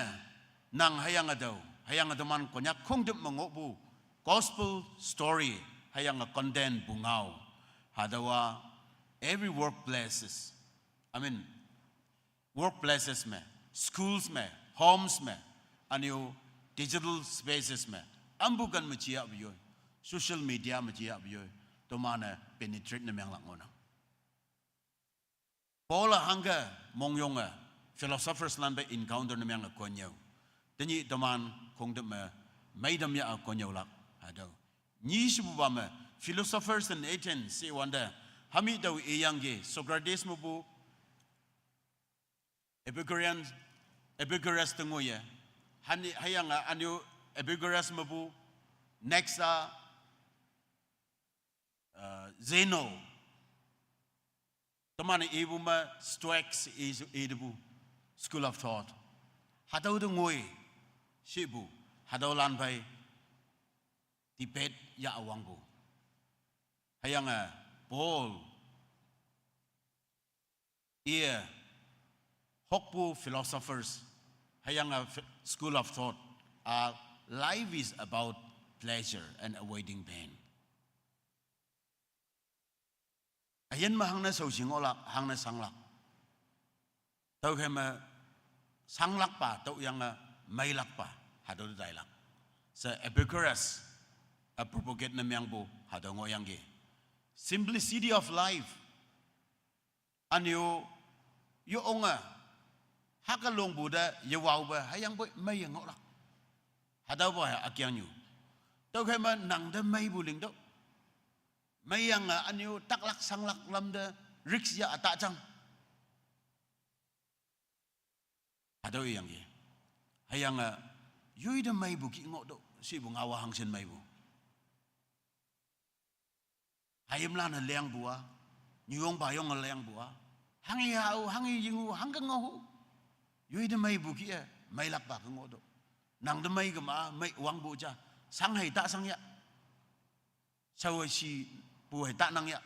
nang hayang adau, hayang aduman Konyak khongdip mengo bu, gospel story, hayang a content bu ngau. Hadawa, every workplaces, I mean, workplaces me, schools me, homes me, anyu digital spaces me, ambu kan machia biyoi, social media machia biyoi, tomane penetrate ne miang lak ngona. Paul a hangke mongyong a philosophers lan be encounter ne miang a konyau. Tenyi teman khongdem me maidam ya a konyau lak hadau. Nyi shibu ba me philosophers in Athens si wanda hami dau e yang ge Socrates me bu Epicurian, Epicurus tengo ye. Hani hayang a anyu Epicurus me bu next a uh, Zeno. Teman ibu ma Stoics is ibu school of thought. Hadau de ngoi shibu hadau lan bai debate ya awang bu. Hayang a Paul ia hokbu philosophers hayang a phi- school of thought. Uh, life is about pleasure and avoiding pain. Ayen ma hangne sau singolak, hangne sanglak. Tau ke ma sanglak pa, tau yang a mailak pa, hadau dailak. Sa Epicurus a propagate na miang bu hadau ngo yang ge. Simplicity of life. Anyo yo onga haka long bu da ye wau ba hayang boi mai ye ngolak. Hadau ba ha akyang nyu. Tau ke ma nang da mai bu ling dau. Mai yang a anyu taklak sanglak lam da risk ya atak chang. Hadau yang ye. Hayang a yui da mai bu ki ngok do si bu ngawa hang sen mai bu. Hayim lan a leng bu a. Nyuong ba yong a leng bu a. Hang ya u, hang yi ying u, hang ka ngo hu. Yui da mai bu ki e, mai lak ba ka ngok do. Nang da mai ka ma, mai wang bu cha. Sang hai ta sang ya. Sau hai si bu hai ta nang ya.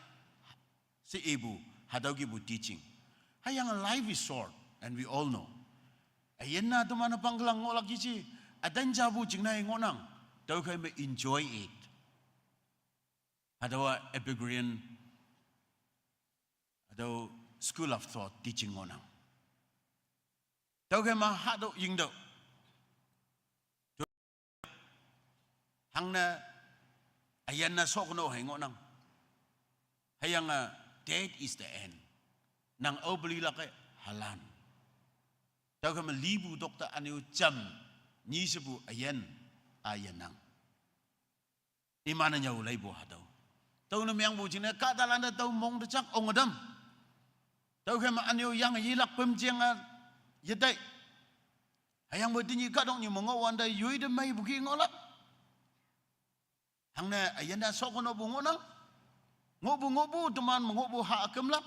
Si e bu, hadau ki bu teaching. Hayang a life is short, and we all know. Ayen na tu mana pangkelang ngolak ki chi. Adan ja bu ching na ngok nang. Tau kai me enjoy it. Hadawa Epicurean, hadawa school of thought teaching ngonang. Tau ke ma hadaw yingdaw. Hangna ayan na sok no hai ngonang. Hayang a death is the end. Nang au beli lak e halan. Tau ke ma libu dokta aniu cham nyi sebu ayan ayan nang. Imana nyau lai bu hadau. Tau na miang bu jing na ka dalan da tau mong da chak ong adam. Tau ke ma anyo yang yilak pem jing a yedai. Hayang bu tinyi ka dong nyu mongo wan da yui da mai bu ki ngolak. Hang na ayan da sok no bu ngonang. Ngo bu ngo bu teman ngo bu ha akem lak.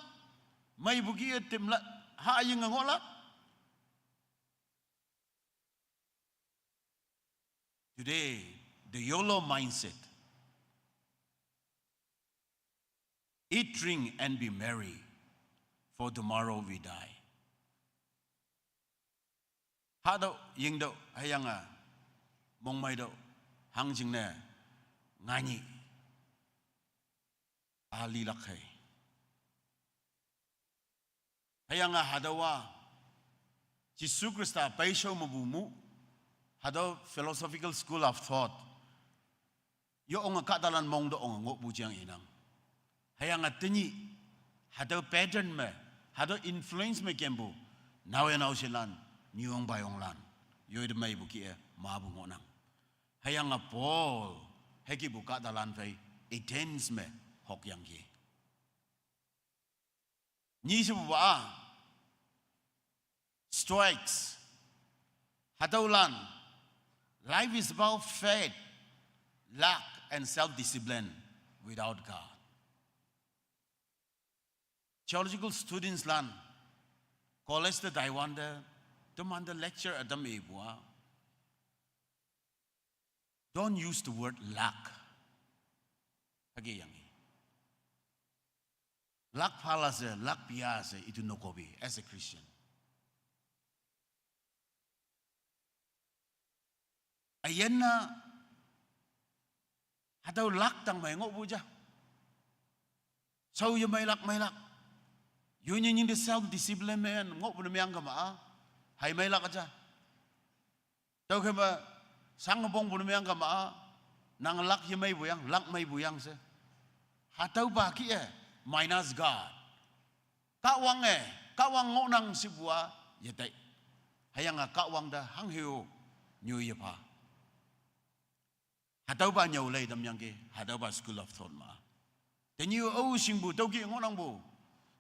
Mai bu ki tim lak. Ha aying ngolak. Today, the yolo mindset. Eat, drink, and be merry, for tomorrow we die. Hadaw yingdaw hayang a mongmai daw hangjing na ngani a lilak hai. Hayang a hadawa Jisu Krista paisho mabumu hadaw philosophical school of thought. Yo ong a kadalan mong do ong a ngok bu jiang inang. Hayang a tenyi hadaw pattern me hadaw influence me kembu. Nawe nau silan nyuong bayong lan. Yo ida mai bu ki e ma bu ngonang. Hayang a Paul heki bu kadalan fai Athens me hok yang ki. Nyi sibu ba a Stoics. Hadaw lan. Life is about faith, luck, and self-discipline without God. Theological students lan. College da Taiwan da. Teman da lecture adam e bua. Don't use the word lack. Hüke yangi. Lack phalase, lack piyase, itu nokobi as a Christian. Ayanna, hatüo lack tangmei ngohpu ja. Shao ye meilak meilak. Yu nying nying te self discipline me ngohpu ne meang kama-a. Hai meilak ja. Tüokhei me, sang bongpu ne meang kama-a, nang lack ye meipu yang, lack meipu yang she. Hatüopa kih-e, minus God. Kahwang-e, Kahwang ngohnang shipu-a, yetai. Hüyange Kahwang te hanghe-o, nyoi yepha. Hatüopa nyüo lei tamyangki, hatüopa school of thought ma. Tenyih ao shingpu tüoki ngohnangpu.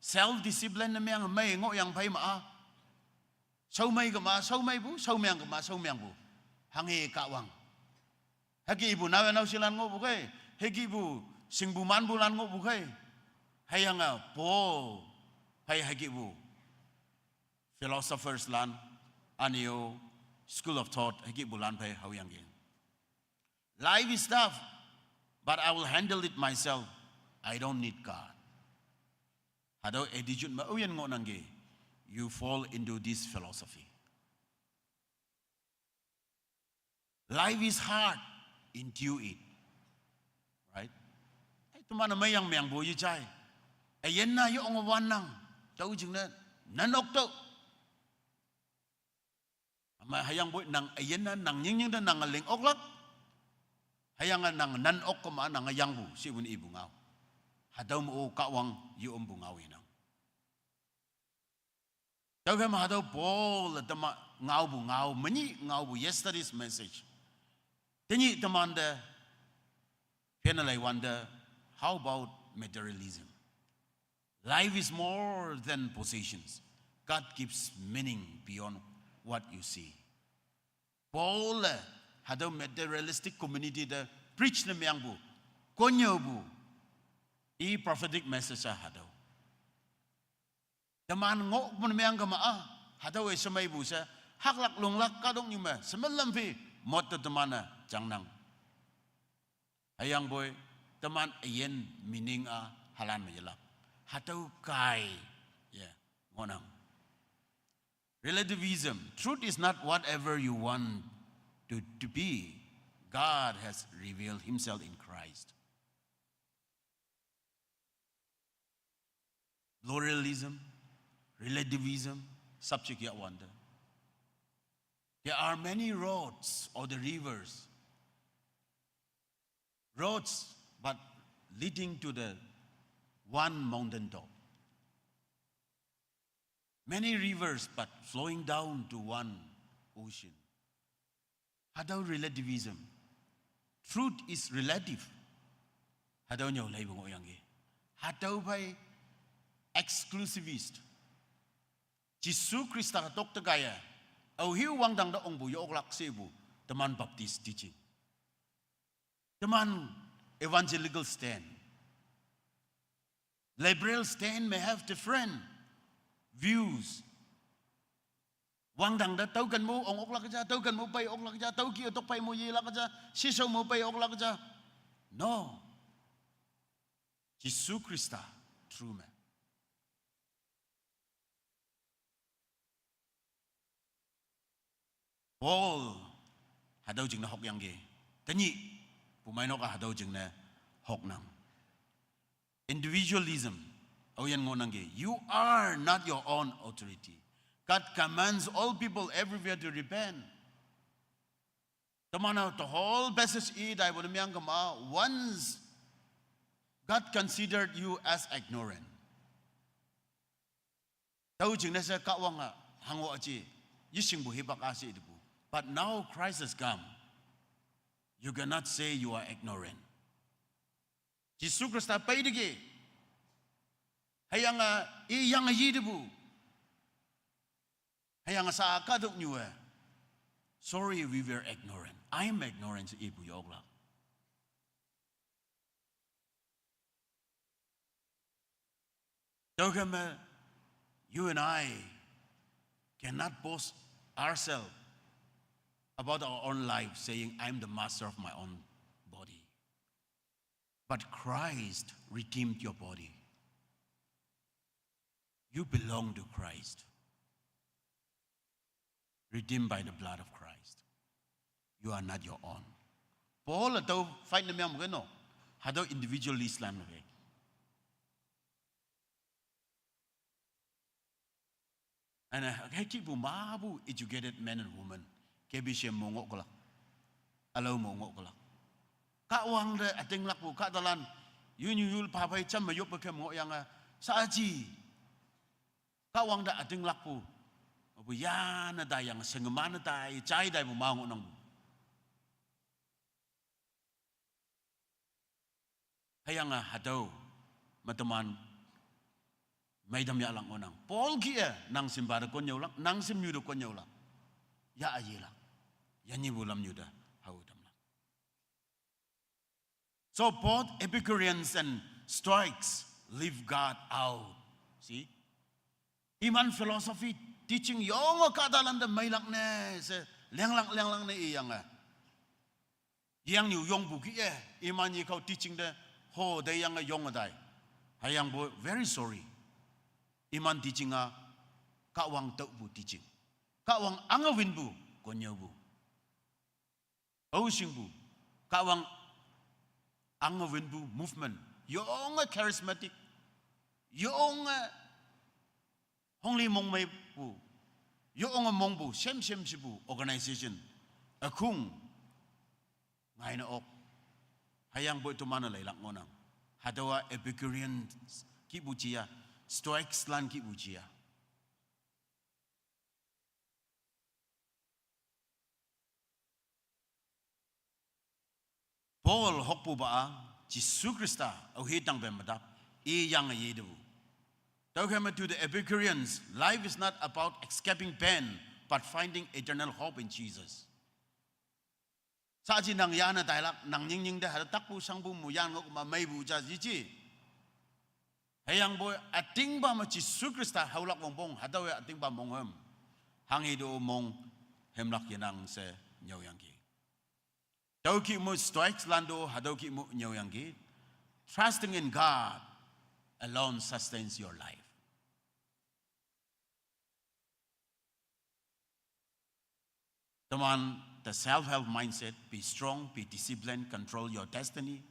Self discipline ne meang mei ngohyang phei ma-a. Shao mei kama, shao meipu, shao meang kama, shao meangpu. Hanghe Kahwang. Hükepu naoya naoshelan ngohpu khei, hükepu shingpu manpulan ngohpu khei. Hüyange Paul, phei hükepu philosophers lan, üne-o school of thought, hükepulan phei haoyangki. Life is tough, but I will handle it myself. I don't need God. Hatüo attitude me aoyin ngohnangki, you fall into this philosophy. Life is hard, endure it. Right? Ai, teman-e meiyang meangpu yejai. Üyin-a yonge wannang. Tüo jingne, nan oktüoh. Ama hüyangpoi nang üyin-a nang nying nying te nang ling oklak. Hüyange nang nan ok kema nang yangpu, shipu ne ipu ngao. Hatüo me-o Kahwang ye ompu ngao inang. Tüokhei me hatüo Paul-e teman ngaopu ngao, menyih ngaopu yesterday's message. Tenyih teman te, phena lei wante, how about materialism? Life is more than possessions. God gives meaning beyond what you see. Paul-e hatüo materialistic community te preach ne meangpu, konnyüopu, i prophetic message-a hatüo. Teman ngohpu ne meang kema-a, hatüo-e shemeipu she, haklak longlak kahtoknyu me, shemelam phi, mot te teman-e jangnang. Hüyangpoi, teman üyin meaning-a halan me yelak. Hatüo kai, ye, ngohnang. Relativism. Truth is not whatever you want to, to be. God has revealed himself in Christ. Pluralism, relativism, subject ya wante. There are many roads or the rivers. Roads, but leading to the one mountain top. Many rivers, but flowing down to one ocean. Hatüo relativism. Truth is relative. Hatüo nyüo leipu ngohyangki. Hatüo phei exclusivist. Jesu Khrista tok te kaiye, aohe wangdang te ongpu ye oklak shepu, teman Baptist teaching. Teman evangelical stand. Liberal stand may have different views. Wangdang te tüoken mo ong oklak ja, tüoken mo pei oklak ja, tüoki tok pei mo yelak ja, shishao mo pei oklak ja. No. Jesu Khrista, true me. Paul, hatüo jingne hokyangki. Tenyih, pumeinok-a hatüo jingne hoknang. Individualism, aoyin ngohnangki. You are not your own authority. God commands all people everywhere to repent. Teman-a the whole passage i taipu ne meang kema, once God considered you as ignorant. Tüo jingne she Kahwang-a, hango aji, yeshingpu hipak-a she itepu. But now Christ has come. You cannot say you are ignorant. Jesu Khrista peiteki. Hüyange, i yange yitepu. Hüyange sa kahtoknyu-e. Sorry, we were ignorant. I am ignorant, ipu ye oklak. Tüokhei me, you and I cannot boast ourselves about our own life, saying, "I'm the master of my own body." But Christ redeemed your body. You belong to Christ. Redeemed by the blood of Christ. You are not your own. Paul hatüo fight ne meng kei no. Hatüo individualist lan ne. And, uh, hei kihpu mapu educated men and women, K B C M mo ngohkülak, ülao mo ngohkülak. Kahwang te ütinglakpu kahtalan, yunyu yul phaphei jam me yoppu kem ngohyange, shaaji. Kahwang te ütinglakpu, pu yane taiyange, shingeman ne tai, jai taipu ma ngohnangpu. Hüyange hatüo me teman meitam yahlak ngohnang. Paul kih-e, nang shimpa te konnyüolak, nang shimnyu te konnyüolak. Yah yelak. Yanyipu lamnyu te hao tamlak. So both Epicureans and Stoics leave God out. See? Iman philosophy, teaching yonge kahtalan te meilak ne she, lenglak, lenglak ne iyange. Yangnyu yongpu kih-e, iman yekao teaching te, ho te yange yonge tai. Hüyangpoi, very sorry. Iman teaching-a, Kahwang tüohpu teaching. Kahwang angewinpu, konnyüopu. Aoshingpu, Kahwang angewinpu movement. Yonge charismatic. Yonge hongli mongmeipu. Yonge mongpu, shem shem shipu, organization. Ükhung. Ngaine ok. Hüyangpoi toman-e leilak ngohnang. Hatüowa Epicureans kihpu ja, Stoics lan kihpu ja. Paul hokpupa-a, Jesu Khrista, aohe tangpe me tap, iyange yetepu. Tüokhei me to the Epicureans, life is not about escaping pain, but finding eternal hope in Jesus. Shaaji nang yane tailak, nang nyingnying te hatüo takpu shangpu mu yan ngohma meipu ja yeji. Hüyangpoi ütingpa me Jesu Khrista haolak wongpong, hatüowe ütingpa monghüm. Hanghe to mong hemlak yenang she nyüoyangki. Tüo kih mu Stoics lan to, hatüo kih mu nyüoyangki. Trusting in God alone sustains your life. Teman, the self-help mindset, be strong, be disciplined, control your destiny.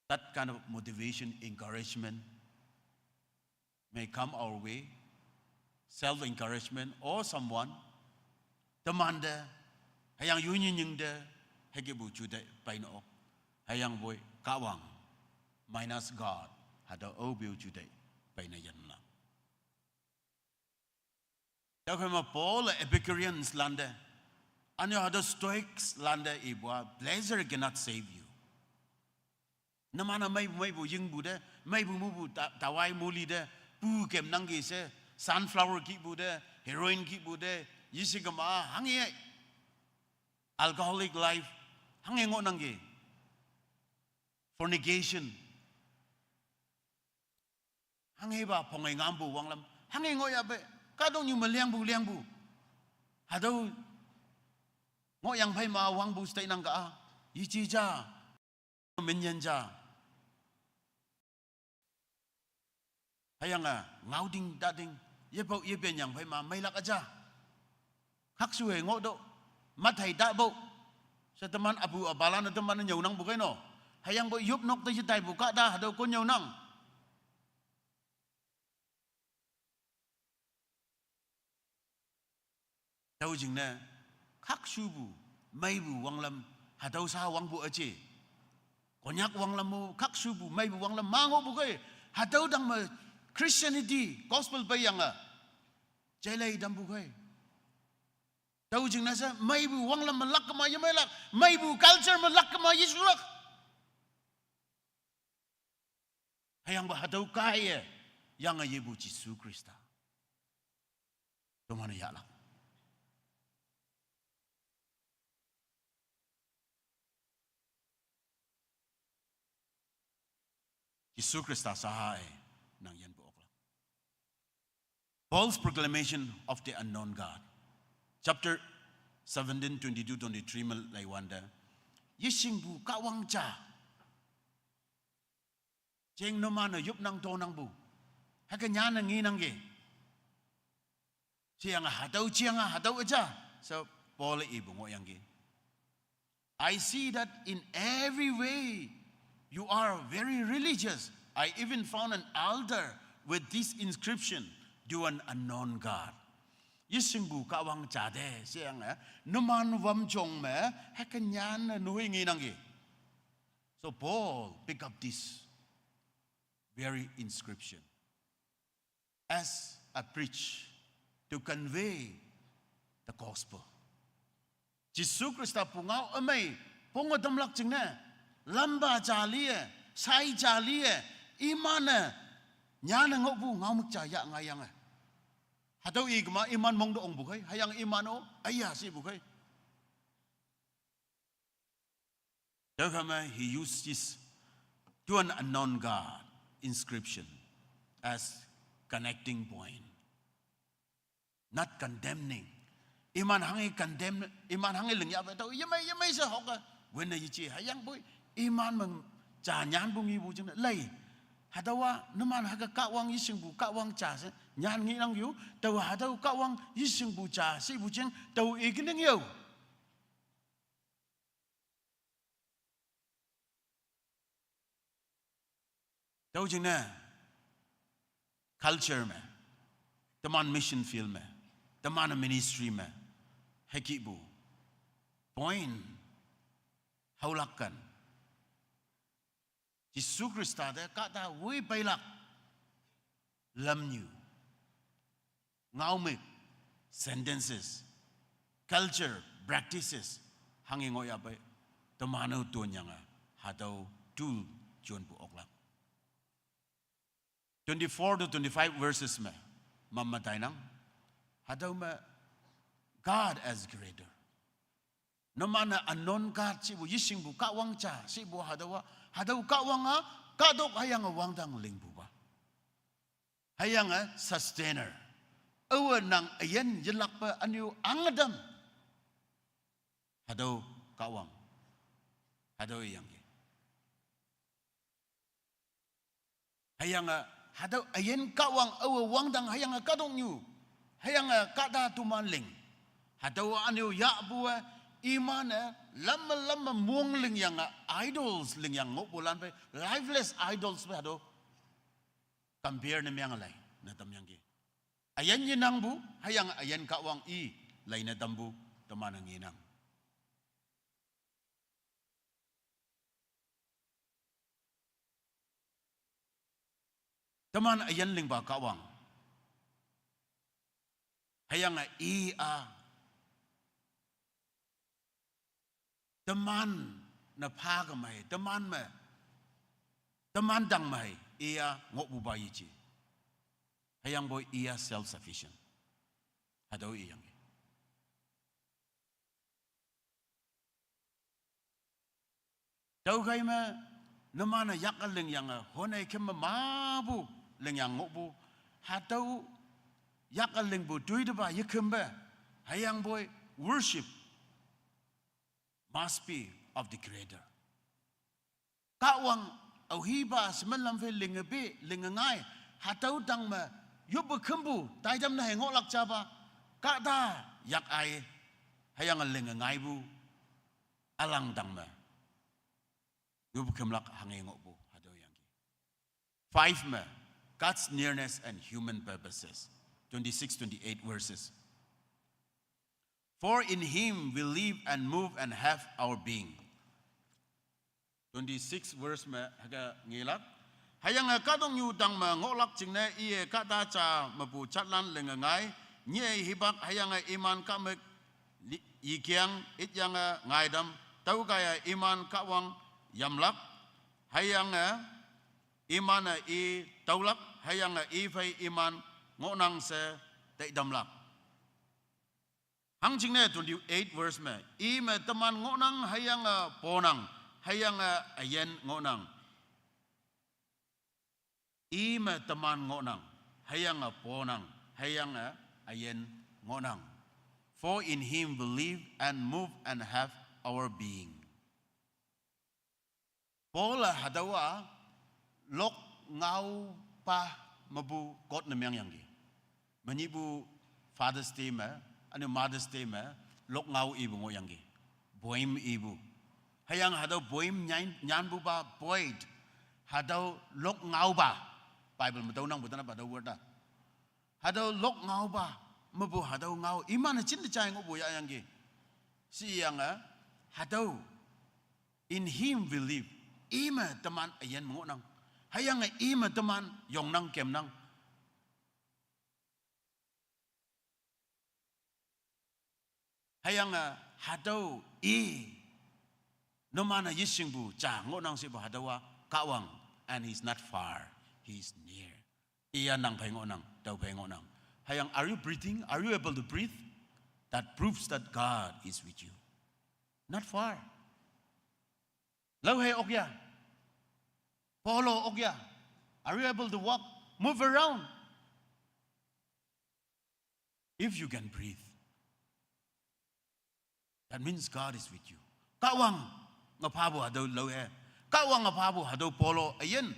That kind of motivation, encouragement may come our way. Self-encouragement or someone, teman te, hüyange yunyi nying te, hükihpu jute peine ok. Hüyangpoi Kahwang, minus God, hatüo aope-o jute peine yanlak. Tüokhei me Paul-e Epicureans lan te, üne-o hatüo Stoics lan te ipu-a, pleasure cannot save you. Numan-a meipu meipu yingpu te, meipu mupu ta-, tawai muli te, pu kemnangki she, sunflower kihpu te, heroin kihpu te, yeshikema, hanghe, alcoholic life, hanghe ngohnangki. Fornication. Hanghepa phonge ngampu wanglam. Hanghe ngohyahpe. Kahtoknyu me lengpu lengpu. Hatüo ngohyang phei ma wangpu stay nang ka-a. Yeji ja. Minyan ja. Hüyange ngaoting tating. Yepao yepenyang phei ma meilak üja. Khakshu-e ngohto. Mathei tapo. She teman üpu üpalan-e teman-e nyüonangpu kei no. Hüyangpoi yopnok te yetaipu kahta hatüo konnyüonang. Tüo jingne, khakshupu, meipu wanglam, hatüo sha wangpu üje. Konyak wanglam mo, khakshupu, meipu wanglam ma ngohpu kei, hatüo tang me Christianity, gospel peiyange, jeilei tampu kei. Tüo jingne she, meipu wanglam me lak kema yemeilak, meipu culture me lak kema yeshuilak. Hüyangpoi hatüo kaiye, yange yepu Jesu Khrista. Toman-e yahlak. Jesu Khrista shaha-e nang yanpu oklak. Paul's proclamation of the unknown God. Chapter seventeen, twenty-two, twenty-three me laiwante, yeshingpu Kahwang ja jeng numan-e yopnang tonangpu hüke nyanne ngenangki. Sheyange hatüo jeange hatüo üja. So Paul-e ipu ngohyangki, I see that in every way you are very religious. I even found an altar with this inscription, "To an unknown God." Yeshingpu Kahwang ja te sheyange numan wamjong me hüke nyanne nui ngenangki. So Paul pick up this very inscription as a bridge to convey the gospel. Jesu Khrista pungao ümei ponge tamlak jingne, lampa ja liye, sai ja liye, iman-e nyanne ngohpu ngaomük ja yah ngaiyange, hatüo ikema iman mongte ongpu khei, hüyange iman-o üya shepu khei. Tüokhei me he used this "To an unknown God" inscription as connecting point, not condemning. Iman hanghe condemn, iman hanghe lingyahpe tao yemei yemei she hoke winne yeje, hüyangpoi iman me ja nyanpu ngepu jingne lei. Hatüowa numan hüke Kahwang yeshingpu Kahwang ja she nyan ngenangki-o, taowa hatüo Kahwang yeshingpu ja shepu jing tao ikening yo. Tüo jingne culture me, teman mission field me, teman ministry me hükihpu point haolak ken, Jesu Khrista te kahta woi peilak lamnyu, ngaomük, sentences, culture, practices hanghe ngohyahpei teman-o tonyange hatüo tool jonpu oklak. Twenty-four to twenty-five verses me mama tainang. Hatüo me God as creator, numan-e unknown God shepu yeshingpu Kahwang ja shepu hatüowa, hatüo Kahwang-a kahtok hüyange wangdang lingpupa, hüyange sustainer, aowe nang üyin yelakpe ünyu ange tam, hatüo Kahwang, hatüo iyangki. Hüyange hatüo üyin Kahwang aowe wangdang hüyange kahtoknyu, hüyange kahta toman ling, hatüowa ünyu yahpu-e, iman-e lamme lamme mong lingyange idols lingyang ngohpulan phei, lifeless idols phei hatüo compare ne meang lei ne tamyangki. Üyin yenangpu hüyange üyin Kahwang i leine tampu teman-e ngenang. Teman üyin lingpa Kahwang, hüyange i-a teman ne phakemei, teman me, teman tangmei i-a ngohpupa yeje, hüyangpoi i-a self sufficient, hatüo iyangki. Tüokhei me numan-e yak-e lingyange hone kemme mapu lingyang ngohpu, hatüo yak-e lingpu toitepa yekümpe, hüyangpoi worship must be of the Creator. Kahwang aohipa shemelam phei linge pe linge ngai, hatüo tang me yoppe kümpu taitam ne hei ngohlak japa, kahta yak ai, hüyange linge ngaipu, ülang tang me yoppe kümlak hanghe ngohpu hatüo yangki. Five me, God's nearness and human purposes, twenty-six, twenty-eight verses. For in him we live and move and have our being. Twenty-six verse me hüke ngelak. Hüyange kahtoknyu tang me ngohlak jingne iye kahta ja mepu jatlan linge ngai, nyih-e hipak hüyange iman kahmük li- yikeng ityange ngaitam, tüokaiye iman Kahwang yamlak, hüyange iman-e i tüolak, hüyange i phei iman ngohnang she taitamlak. Hangjingne twenty-eight verse me, i me teman ngohnang hüyange ponang, hüyange üyin ngohnang. I me teman ngohnang, hüyange ponang, hüyange üyin ngohnang. For in him we live and move and have our being. Paul a hatüowa lok ngaopa mepu kot ne mengyangki. Menyihpu Father's Day me, üne Mother's Day me, lok ngao ipu ngohyangki. Poem ipu. Hüyange hatüo poem nyan, nyanpupa poet. Hatüo lok ngaopa. Bible me tüonangpu tana pa hatüo word a. Hatüo lok ngaopa, mepu hatüo ngao, iman-e jinte jai ngohpu yahyangki. Shiyange, hatüo, in him we live. I me teman üyin me ngohnang. Hüyange i me teman yongnang kemnang. Hüyange hatüo i, numan-e yeshingpu ja ngohnang shepu hatüowa Kahwang, and he's not far, he's near. Iya nang phei ngohnang, tao phei ngohnang. Hüyange, are you breathing? Are you able to breathe? That proves that God is with you. Not far. Laohe ok ya. Polo ok ya. Are you able to walk? Move around. If you can breathe, that means God is with you. Kahwang ngephapu hatüo laohe. Kahwang ngephapu hatüo polo üyin.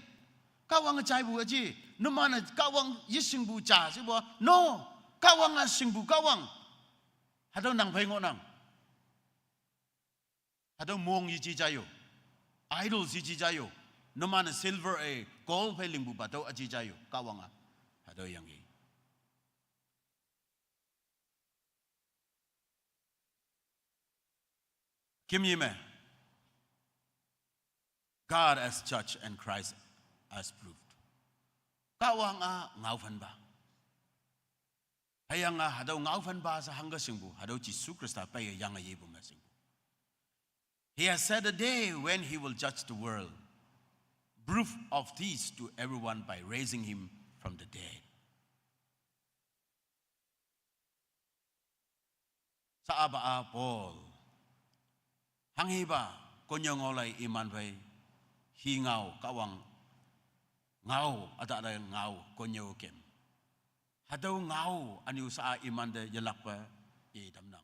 Kahwang jaipu üji. Numan-e Kahwang yeshingpu ja shepu. No. Kahwang a shingpu Kahwang. Hatüo nang phei ngohnang. Hatüo mong yeji jaiyo. Idols yeji jaiyo. Numan-e silver-e gold phei lingpupa tüo üji jaiyo. Kahwang a. Hatüo yangki. Kümyime. God as judge and Christ as proved. Kahwang a ngaophanpa. Hüyange hatüo ngaophanpa she hangke shingpu, hatüo Jesu Khrista peiye yange yepu me shingpu. He has set a day when he will judge the world. Proof of this to everyone by raising him from the dead. Sa-apa a Paul. Hanghipa, konnyüo ngaolai iman phei. Hi ngao, Kahwang. Ngao, ütahte ngao, konnyüo kem. Hatüo ngao, ünyu sa-a imante yelakpe, i tamnang.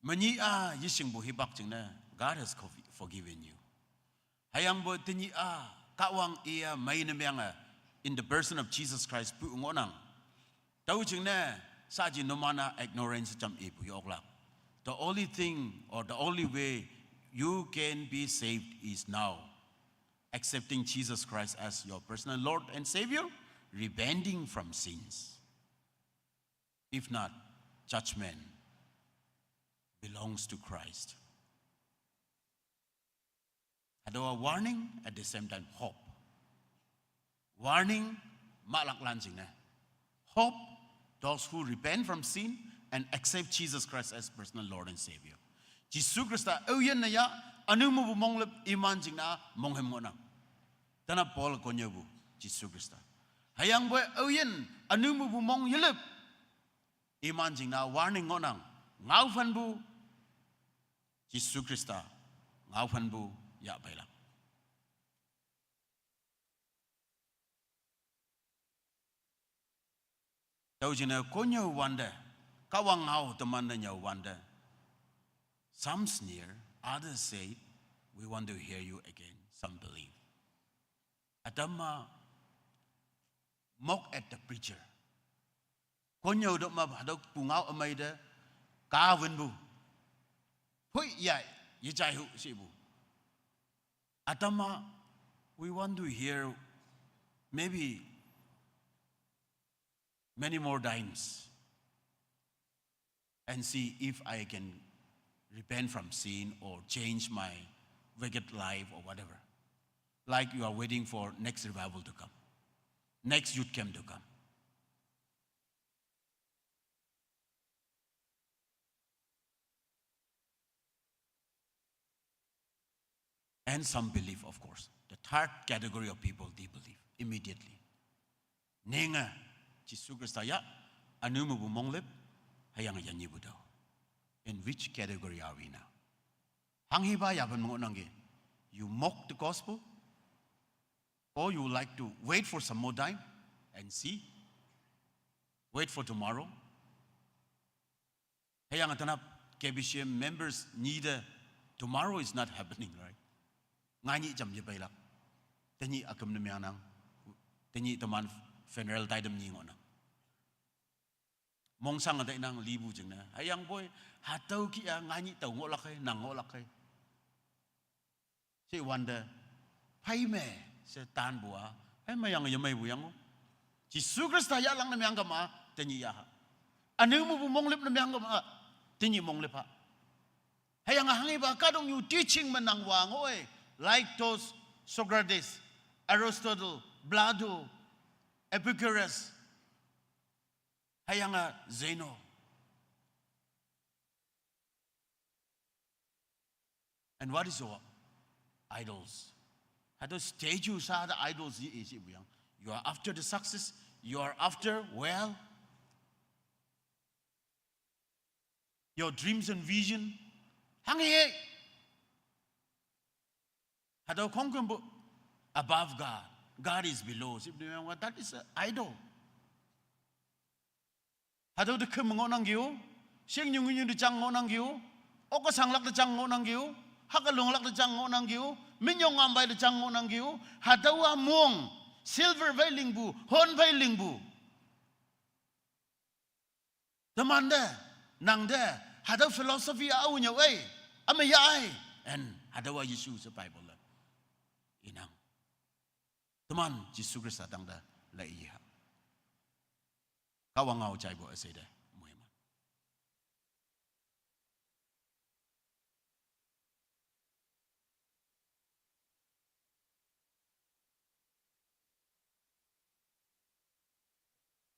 Menyih a yeshingpu hipak jingne, God has co-, forgiven you. Hüyangpoi tenyih a, Kahwang iya mei ne menge, in the person of Jesus Christ pu ngohnang. Tüo jingne, saji numan a ignorance jam ipu yoklak. The only thing or the only way you can be saved is now accepting Jesus Christ as your personal Lord and Savior, repenting from sins. If not, judgment belongs to Christ. Hatüowa warning, at the same time hope. Warning, mahlaklan jingne. Hope, those who repent from sin and accept Jesus Christ as personal Lord and Savior. Jesu Khrista aoyinne ya, ünu mepu monglüp iman jingne monghem ngohnang. Tana Paul konnyüopu, Jesu Khrista. Hüyangpoi aoyin, ünu mepu mong yelüp. Iman jingne warning ngohnang. Ngaophanpu, Jesu Khrista, ngaophanpu, yah peilak. Tüo jingne konnyüo wante, Kahwang ngao temante nyüo wante. Some sneer, others said, "We want to hear you again." Some believe. Ütam-a mock at the preacher. Konnyüo tüoma hatüo pungao ümei te, ka wünpu. Hoi ya, yejai hu shepu. Ütam-a, we want to hear maybe many more times and see if I can repent from sin or change my wicked life or whatever. Like you are waiting for next revival to come, next youth camp to come. And some believe, of course. The third category of people, they believe immediately. Ninge, Jesu Khrista ya, ünu mepu monglüp, hüyange yanyipu tüo. In which category are we now? Hanghipa yapan ngohnangki. You mock the gospel, or you would like to wait for some more time and see, wait for tomorrow. Hüyange tenap K B C M members nyi te, tomorrow is not happening, right? Ngai nyih jam yepeilak. Tenyih aküm ne meng nang. Tenyih teman funeral taitam nyi ngohnang. Mongsang ate nang lipu jingne. Hüyangpoi, hatüo kih-a ngai nyih tao ngohlak hei, nang ngohlak hei. She wante, phei me, she tanpu-a, phei me yang yemeipu yang-o. Jesu Khrista yahlak ne meng kema, tenyih yaha. Üne mepu monglüp ne meng kema, tenyih monglüp ha. Hüyange hanghipa kahtoknyu teaching me nang wa ngoh-e, like those Socrates, Aristotle, Plato, Epicurus, hüyange Zeno. And what is your idols? Hatüo statue sha hatüo idols ye-e she puyang. You are after the success, you are after wealth, your dreams and vision. Hanghe. Hatüo khongkümpu above God. God is below. She puyang, that is an idol. Hatüo te küm ngohnangki-o, shingnyu nginyu te jang ngohnangki-o, oke shanglak te jang ngohnangki-o, hake longlak te jang ngohnangki-o, minyong ngampai te jang ngohnangki-o, hatüowa mong, silver phei lingpu, hon phei lingpu. Temante, nangte, hatüo philosophy a-o nyüo ei, üme ya ei, and hatüowa Jesu she Bible le inang. Teman Jesu Khrista tangte lei yeha. Kahwang ngao jaipu üshei te moiman.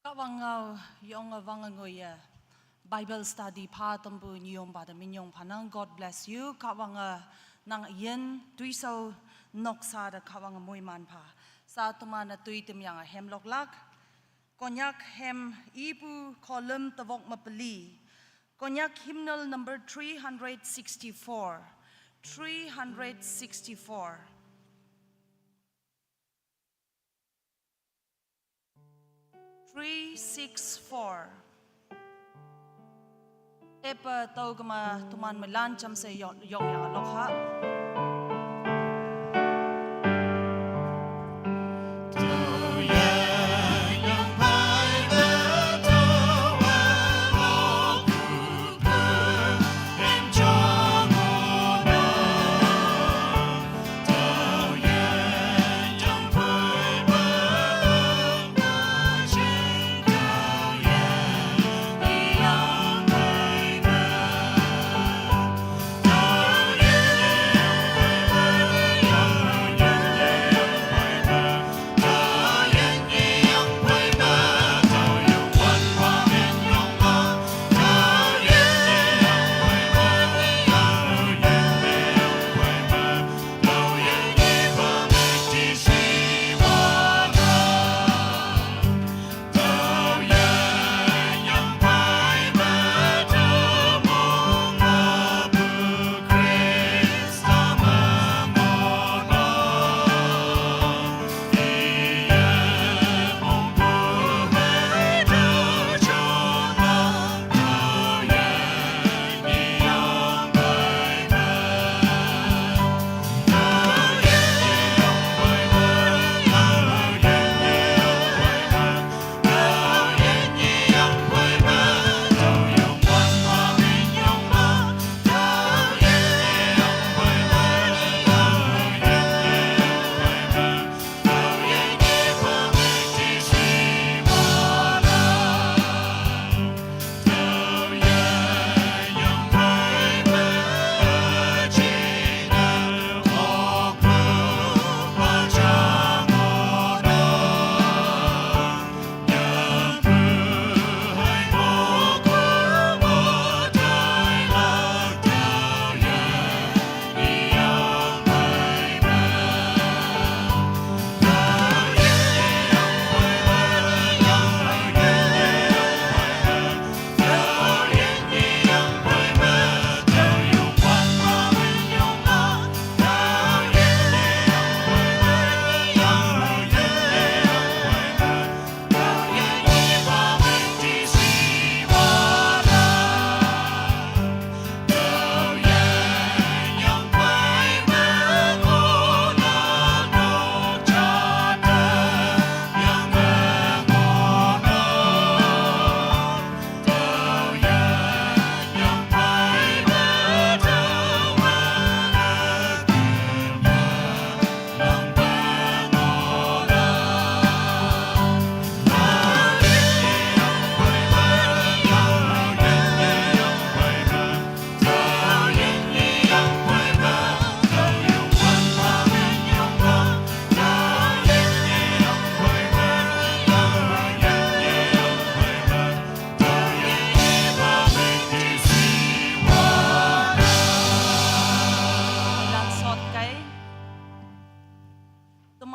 Kahwang ngao yonge wange ngoiye Bible study pha tampu nyiyompa te minyong phanang. God bless you. Kahwange nang yin toishao noksa te Kahwange moiman pha. Sha teman-e toi temyange hemloklak. Konyak hem ipu column tewok me peli. Konyak hymnal number three hundred sixty-four. Three hundred sixty-four. Three six four. Epe tüokema teman me lan jamshe yo-, yongyange lokha.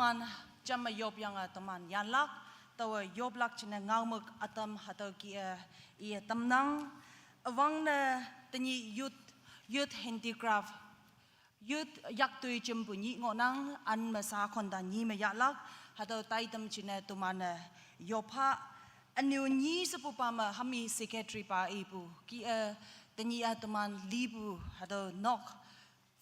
An jama yop yang a teman yanlak, tawa yoplak jine ngaumuk atam hatau ki a ia tamnang. Awang ne tenyih youth, youth handicraft, youth yaktui jempu nyi ngonang, an masa konda nyi me yalak, hatau taitam jine teman a yopha. Anu nyi sepupa me hami secretary pa ipu, ki a tenyih a teman lipu, hatau nok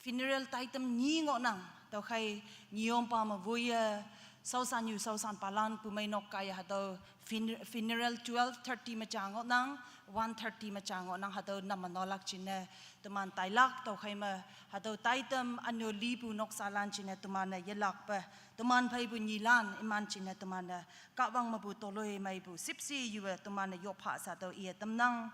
funeral taitam nyi ngonang, tau khai nyiom pa me vuya, sausan yu sausan palan pumai nok kaya hatau fin-, funeral twelve thirty me cha ngonang, one thirty me cha ngonang hatau nama nolak jine teman tailak, tau khai me hatau taitam anu lipu noksalan jine teman a yelak pe, teman phaipu nyilan iman jine teman a, kawang mepu toloi maipu sipsi yue teman a yopha satau ia tamnang.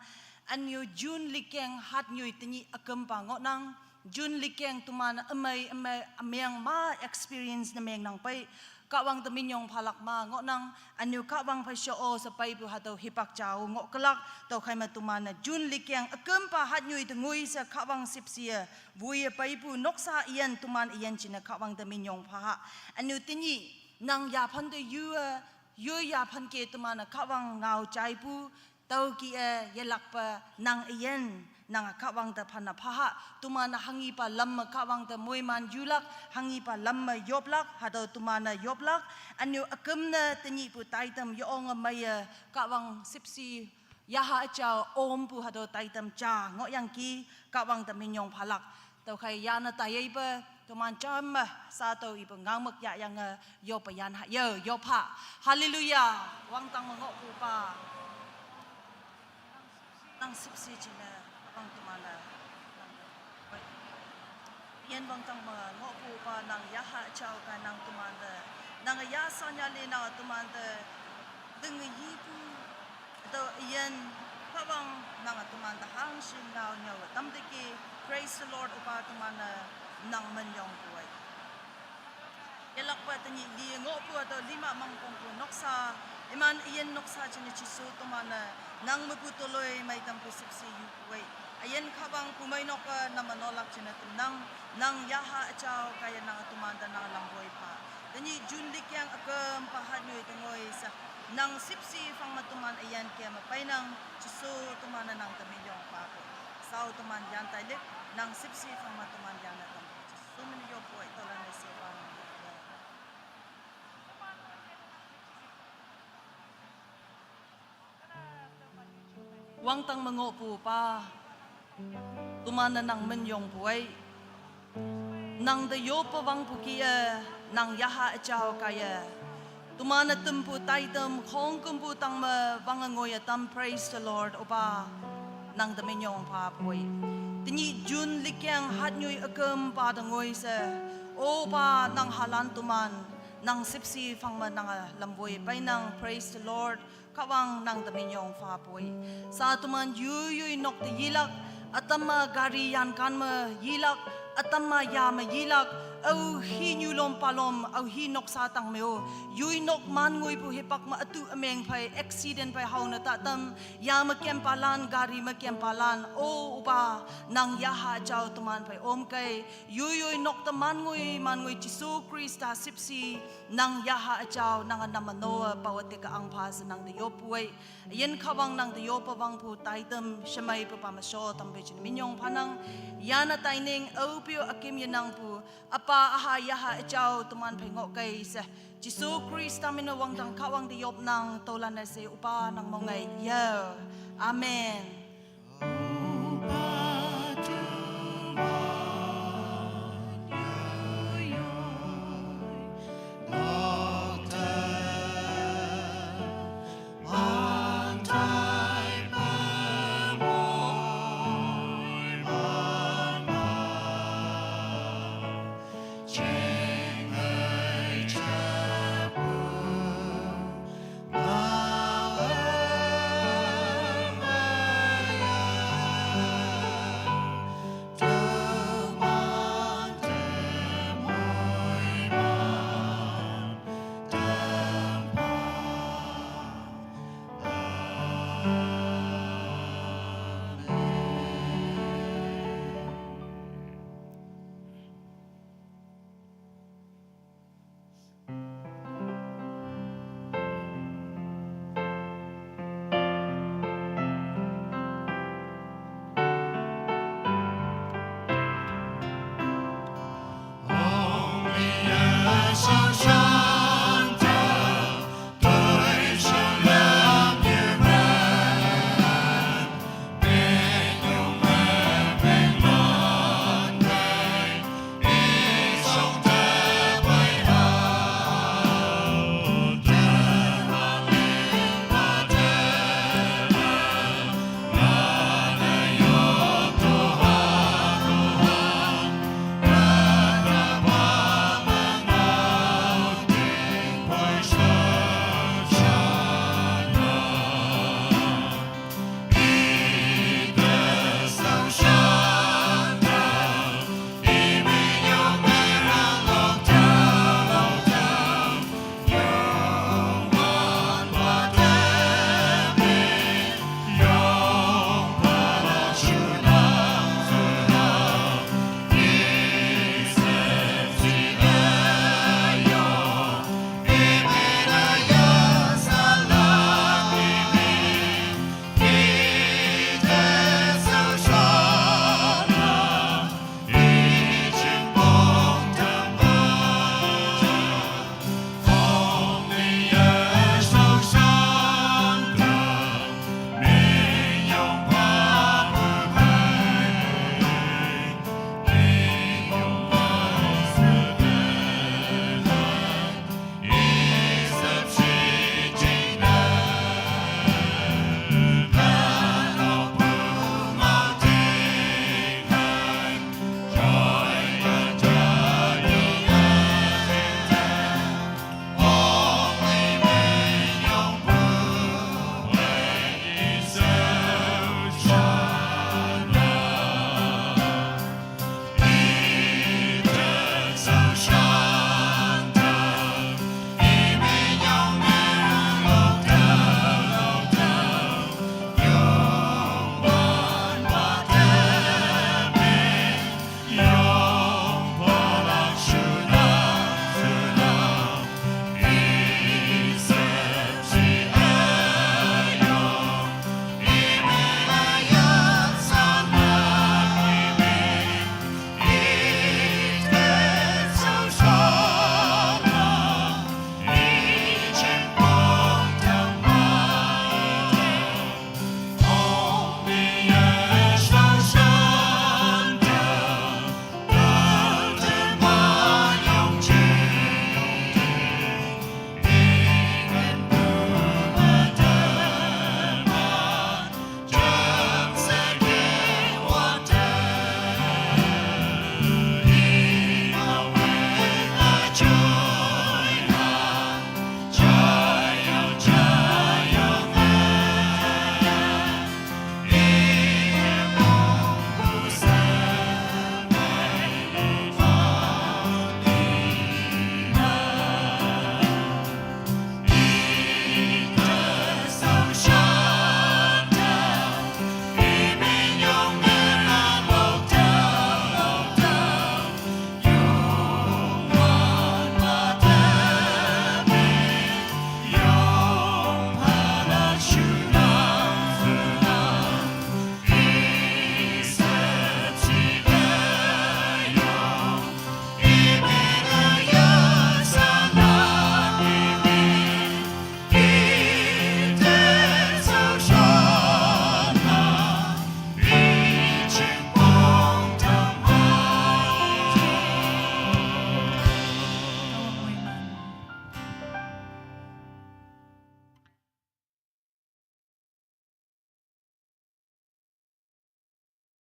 Anu June likeng hat nyui tenyih akem pa ngonang, June likeng teman amai, amai, ameng ma experience ne meng nang pai, kawang te minyong phalak ma ngonang, anu kawang phai sho o sa pai pu hatau hipak jao ngo kelak, tau khai ma teman a June likeng akem pa hat nyui te ngui sa kawang sipsi a, vui a pai pu noksa ian teman ian jine kawang te minyong phaha. Anu tenyih, nang yaphan te yu a, yu yaphan ke teman a kawang ngau jai pu, tau ki a yelak pa nang ian, nang a kawang te phan a phaha, teman a hangi pa lam me kawang te muiman yulak, hangi pa lam me yoplak, hatau teman a yoplak, anu akem ne tenyih pu taitam yo ong a mai a kawang sipsi, yaha achao om pu hatau taitam cha ngo yang ki, kawang te minyong phalak. Tau khai yana tayai pe, teman jam me, satau ipe ngaumuk ya yang a, yopa yan ha, yo, yopha. Haleluya. Wangtang me ngopu pa. Nang sipsi jine, abang teman a. Ian wangtang me ngopu pa nang yaha achao ka nang teman te. Nang yasa nyali nang teman te. Deng yipu. Atau ian kawang nang teman te hang shin nau nyau tam te ki. Praise the Lord upa teman a nang menyong kuai. Yelak pa tenyih li ngopu atau lima mangkong pu noksa, iman ian noksa jine Jisu teman a, nang mepu toloi mai tam pu sipsi yu kuai. Ian kawang pumai nok a nama nolak jine temnang, nang yaha achao kaya nang teman te nang lamboi pa. Tenyih June likeng akem pa hat nyui te ngoi sa, nang sipsi phang ma teman ian ke ma pai nang, Jisu teman a nang te minyong pa ko. Sau teman yan tailik, nang sipsi phang ma teman yan a tam. Jisu min yo poi tolan ne se pa nang. Wangtang me ngopu pa. Teman a nang menyong puai. Nang te yopa wang pu ki a, nang yaha achao kaya. Teman a tempu taitam khong kempu tang me wang a ngoi a tam, praise the Lord, upa. Nang te minyong pa puai. Tenyih June likeng hat nyui akem pa te ngoi se. Upa nang halan teman. Nang sipsi phang ma nang a lamboi pai nang, praise the Lord. Kawang nang te minyong pha poi. Sa teman yui yui nok te yilak, atam ma gari yan kan ma yilak, atam ma ya ma yilak, au hi nyu lom palom, au hi nok sa tang meo. Yui nok man ngui pu hipak ma atu ameng phai, accident phai hau na ta tam, ya ma kem palan, gari ma kem palan, o upa, nang ya ha chau teman phai om kai, yui yui nok te man ngui, man ngui Jisu Krista sipsi, nang ya ha chau, nang a nam a no a, pawa te ka ang pha sa nang te yo puai. Yen kha wang nang te yo pa wang pu tai tam, shamai pa pa ma sho tam pe chin minyong pha nang, ya na tai ning, au pio akim ya nang pu, apa aha ya ha chau teman phai ngok kai sa. Jisu Krista min a wang tang kha wang te yop nang, to lan na se upa nang mo ngai ya. Amen.